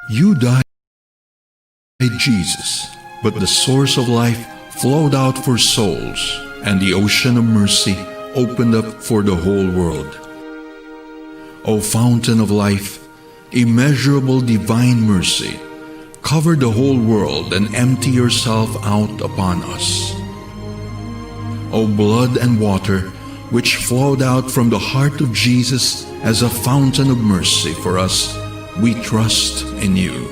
You died, Jesus, but the source of life flowed out for souls, and the ocean of mercy opened up for the whole world. O fountain of life, immeasurable divine mercy, cover the whole world and empty yourself out upon us. O blood and water, which flowed out from the heart of Jesus as a fountain of mercy for us, we trust in you.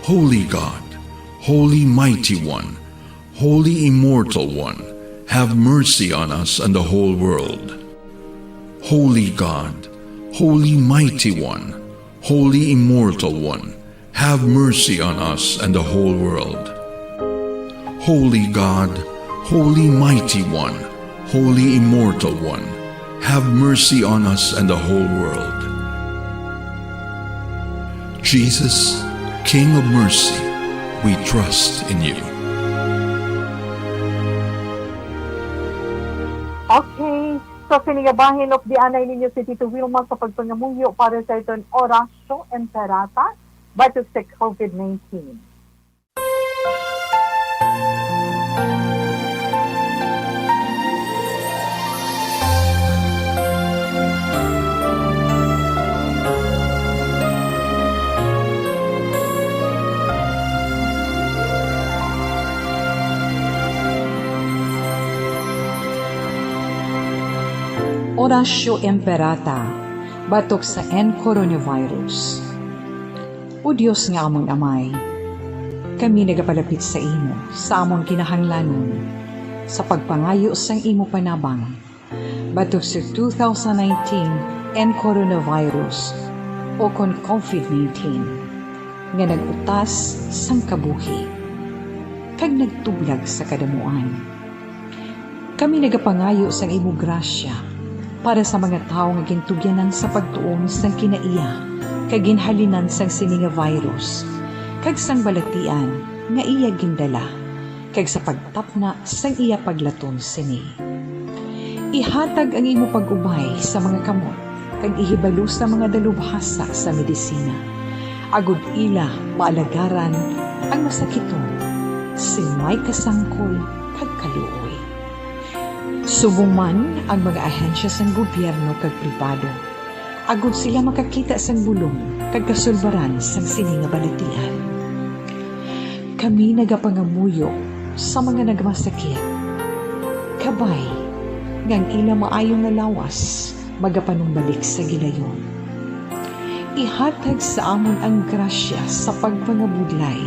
Holy God, Holy Mighty One, Holy Immortal One, have mercy on us and the whole world. Holy God, Holy Mighty One, Holy Immortal One, have mercy on us and the whole world. Holy God, Holy Mighty One, Holy Immortal One, have mercy on us and the whole world. Jesus, King of mercy, we trust in you. Okay, so sini nga bahin, updianay ninyo si Tito Wilma sa pagpangamuyo para sa iton Oratio Imperata batok sa covid nineteen. Oratio Imperata batok sa N coronavirus. O Dios nga amon Amay, kami nagapalapit sa imo sa amon kinahanglanon sa pagpangayo sang imo panabang batok sa two thousand nineteen N coronavirus, o kon covid nineteen, nga nag-utas sang kabuhi kag nagtublag sa kadamuan. Kami nagapangayo sang imo grasya para sa mga tawo nga gintugyanan sa pagtuon sang kinaiya kag ginhalinan sang sini nga virus, kag sang balatian nga iya gindala, kag sa pagtapna sang iya paglaton sini. Ihatag ang imo pag-ubay sa mga kamot kag ihibalo sa mga dalubhasa sa medisina, agod ila maalagaran ang masakiton sing may kasangkol kag kaluoy. Subong man ang mga ahensya sang gobyerno kag pribado, agod sila makakita sang bulong kag kasulbaran sang sini nga balatian. Kami nagapangamuyo sa mga nagmasakit, kabay nga ang ila maayo nga lawas magapanumbalik sa gilayon. Ihatag sa amon ang grasya sa pagpangabudlay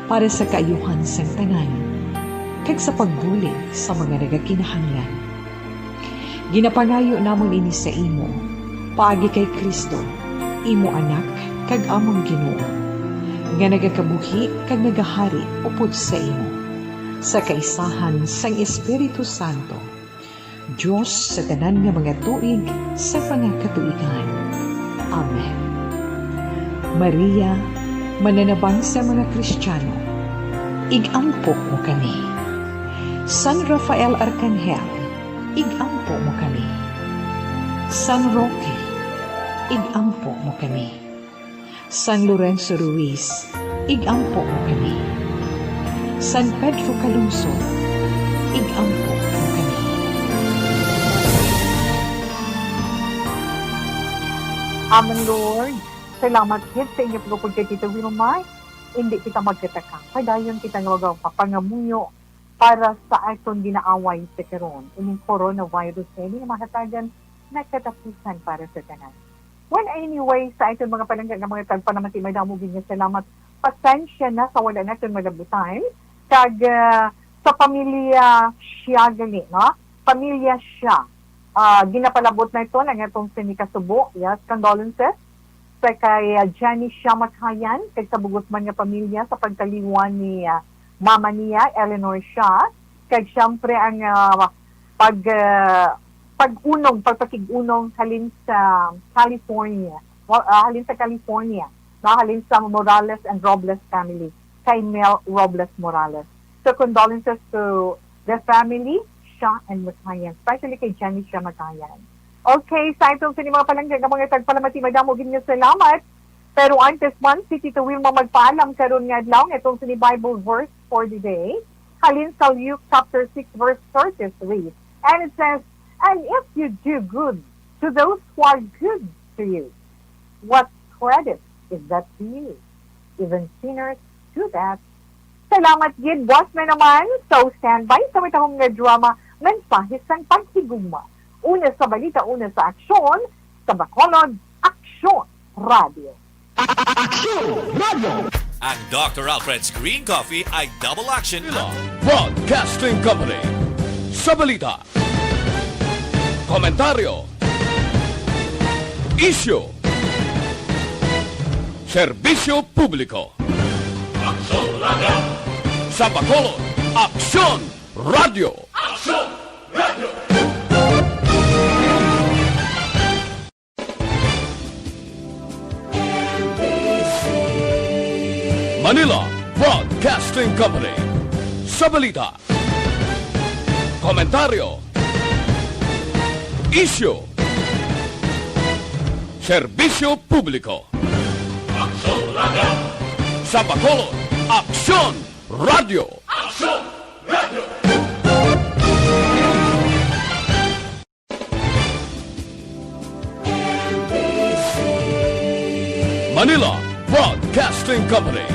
para sa kaayuhan sang tanan, kag sa pagbulig sa mga nagakinahanglan. Ginapangayo namon ini sa imo, paagi kay Cristo, imo Anak kag amon Ginoo, nga nagakabuhi kag nagahari upod sa imo, sa kaisahan sang Espiritu Santo, Dios sa tanan nga mga tuig sa mga katuigan. Amen. Maria, mananabang sa mga Kristiano, ig-ampo mo kami. San Rafael Arcangel, ig-ampo mo kami. San Roque, ig-ampo mo kami. San Lorenzo Ruiz, ig-ampo mo kami. San Pedro Calungsod, ig-ampo mo kami. Amen, Lord. Salamat gid sa inyo pagupod kay Tito Wilmar. Hindi kita magkataka. Padayon kita nga magapangamuyo para sa aton ginaaway sa karon. Ining coronavirus nga ini nga mahatagan na katapusan para sa tanan. Well, anyway, sa aton mga palangga nga mga tagpanamati, madamo gid nga salamat. Pasensya na sa wala naton malabutan. Kag, ah, sa pamilya siya gali, no? Pamilya siya. Ah, ginapalabot na ito ang atong sinikasubo. Yes, condolences sa kay, ah, Jenny siya Makayan, kag sa bug-os man nga pamilya sa pagkaliwan ni, ah, mama niya, Eleanor siya. Kag siyempre ang, ah, pag, ah, pag-unong, pagpakig-unong halin sa California. Wa-, ah, halin sa California, no? Halin sa Morales and Robles family, kay Mel Robles Morales. So, condolences to the family, siya and Makayan, especially kay Jenny siya Makayan. Okay, sa itong sini mga palangga nga mga tagpalamati, madamo gid nga salamat. Pero antes man, si Tito Wilma magpaalam karon nga adlaw nga itong sini Bible verse for the day. Halin sa Luke chapter six, verse thirty-three. And it says, "And if you do good to those who are good to you, what credit is that to you? Even sinners do that." Salamat gid, boss na naman. So, standby sa matahom nga drama, mensahe sang paghigugma. Una sa balita, una sa aksyon, sa Bacolod, Aksyon Radio. Aksyon Radio. Ang Doctor Alfred's Green Coffee ay double action. Broadcasting Company. Sa balita, komentaryo, isyu, serbisyo publiko. Aksyon Radio. Sa Bacolod, Aksyon Radio. Aksyon Radio. Manila Broadcasting Company. Sa balita, komentaryo, isyu, serbisyo publiko. Aksyon Radio. Sa Bacolod, Aksyon Radio. Aksyon Radio. Manila Broadcasting Company.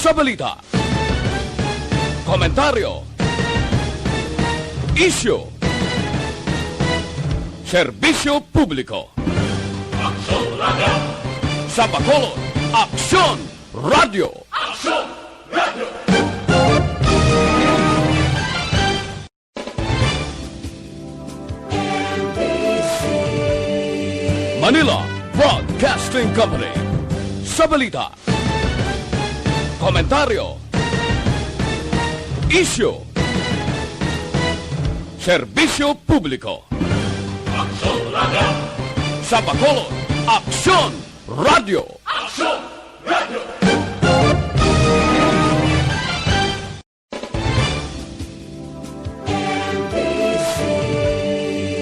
Sa balita, komentaryo, isyu, serbisyo publiko. Aksyon Radio. Sa Bacolod, Aksyon Radio. Aksyon Radio. Manila Broadcasting Company. Sa balita, komentaryo, isyu, serbisyo publiko. Aksyon Radio. Sa Bacolod, Aksyon Radio. Aksyon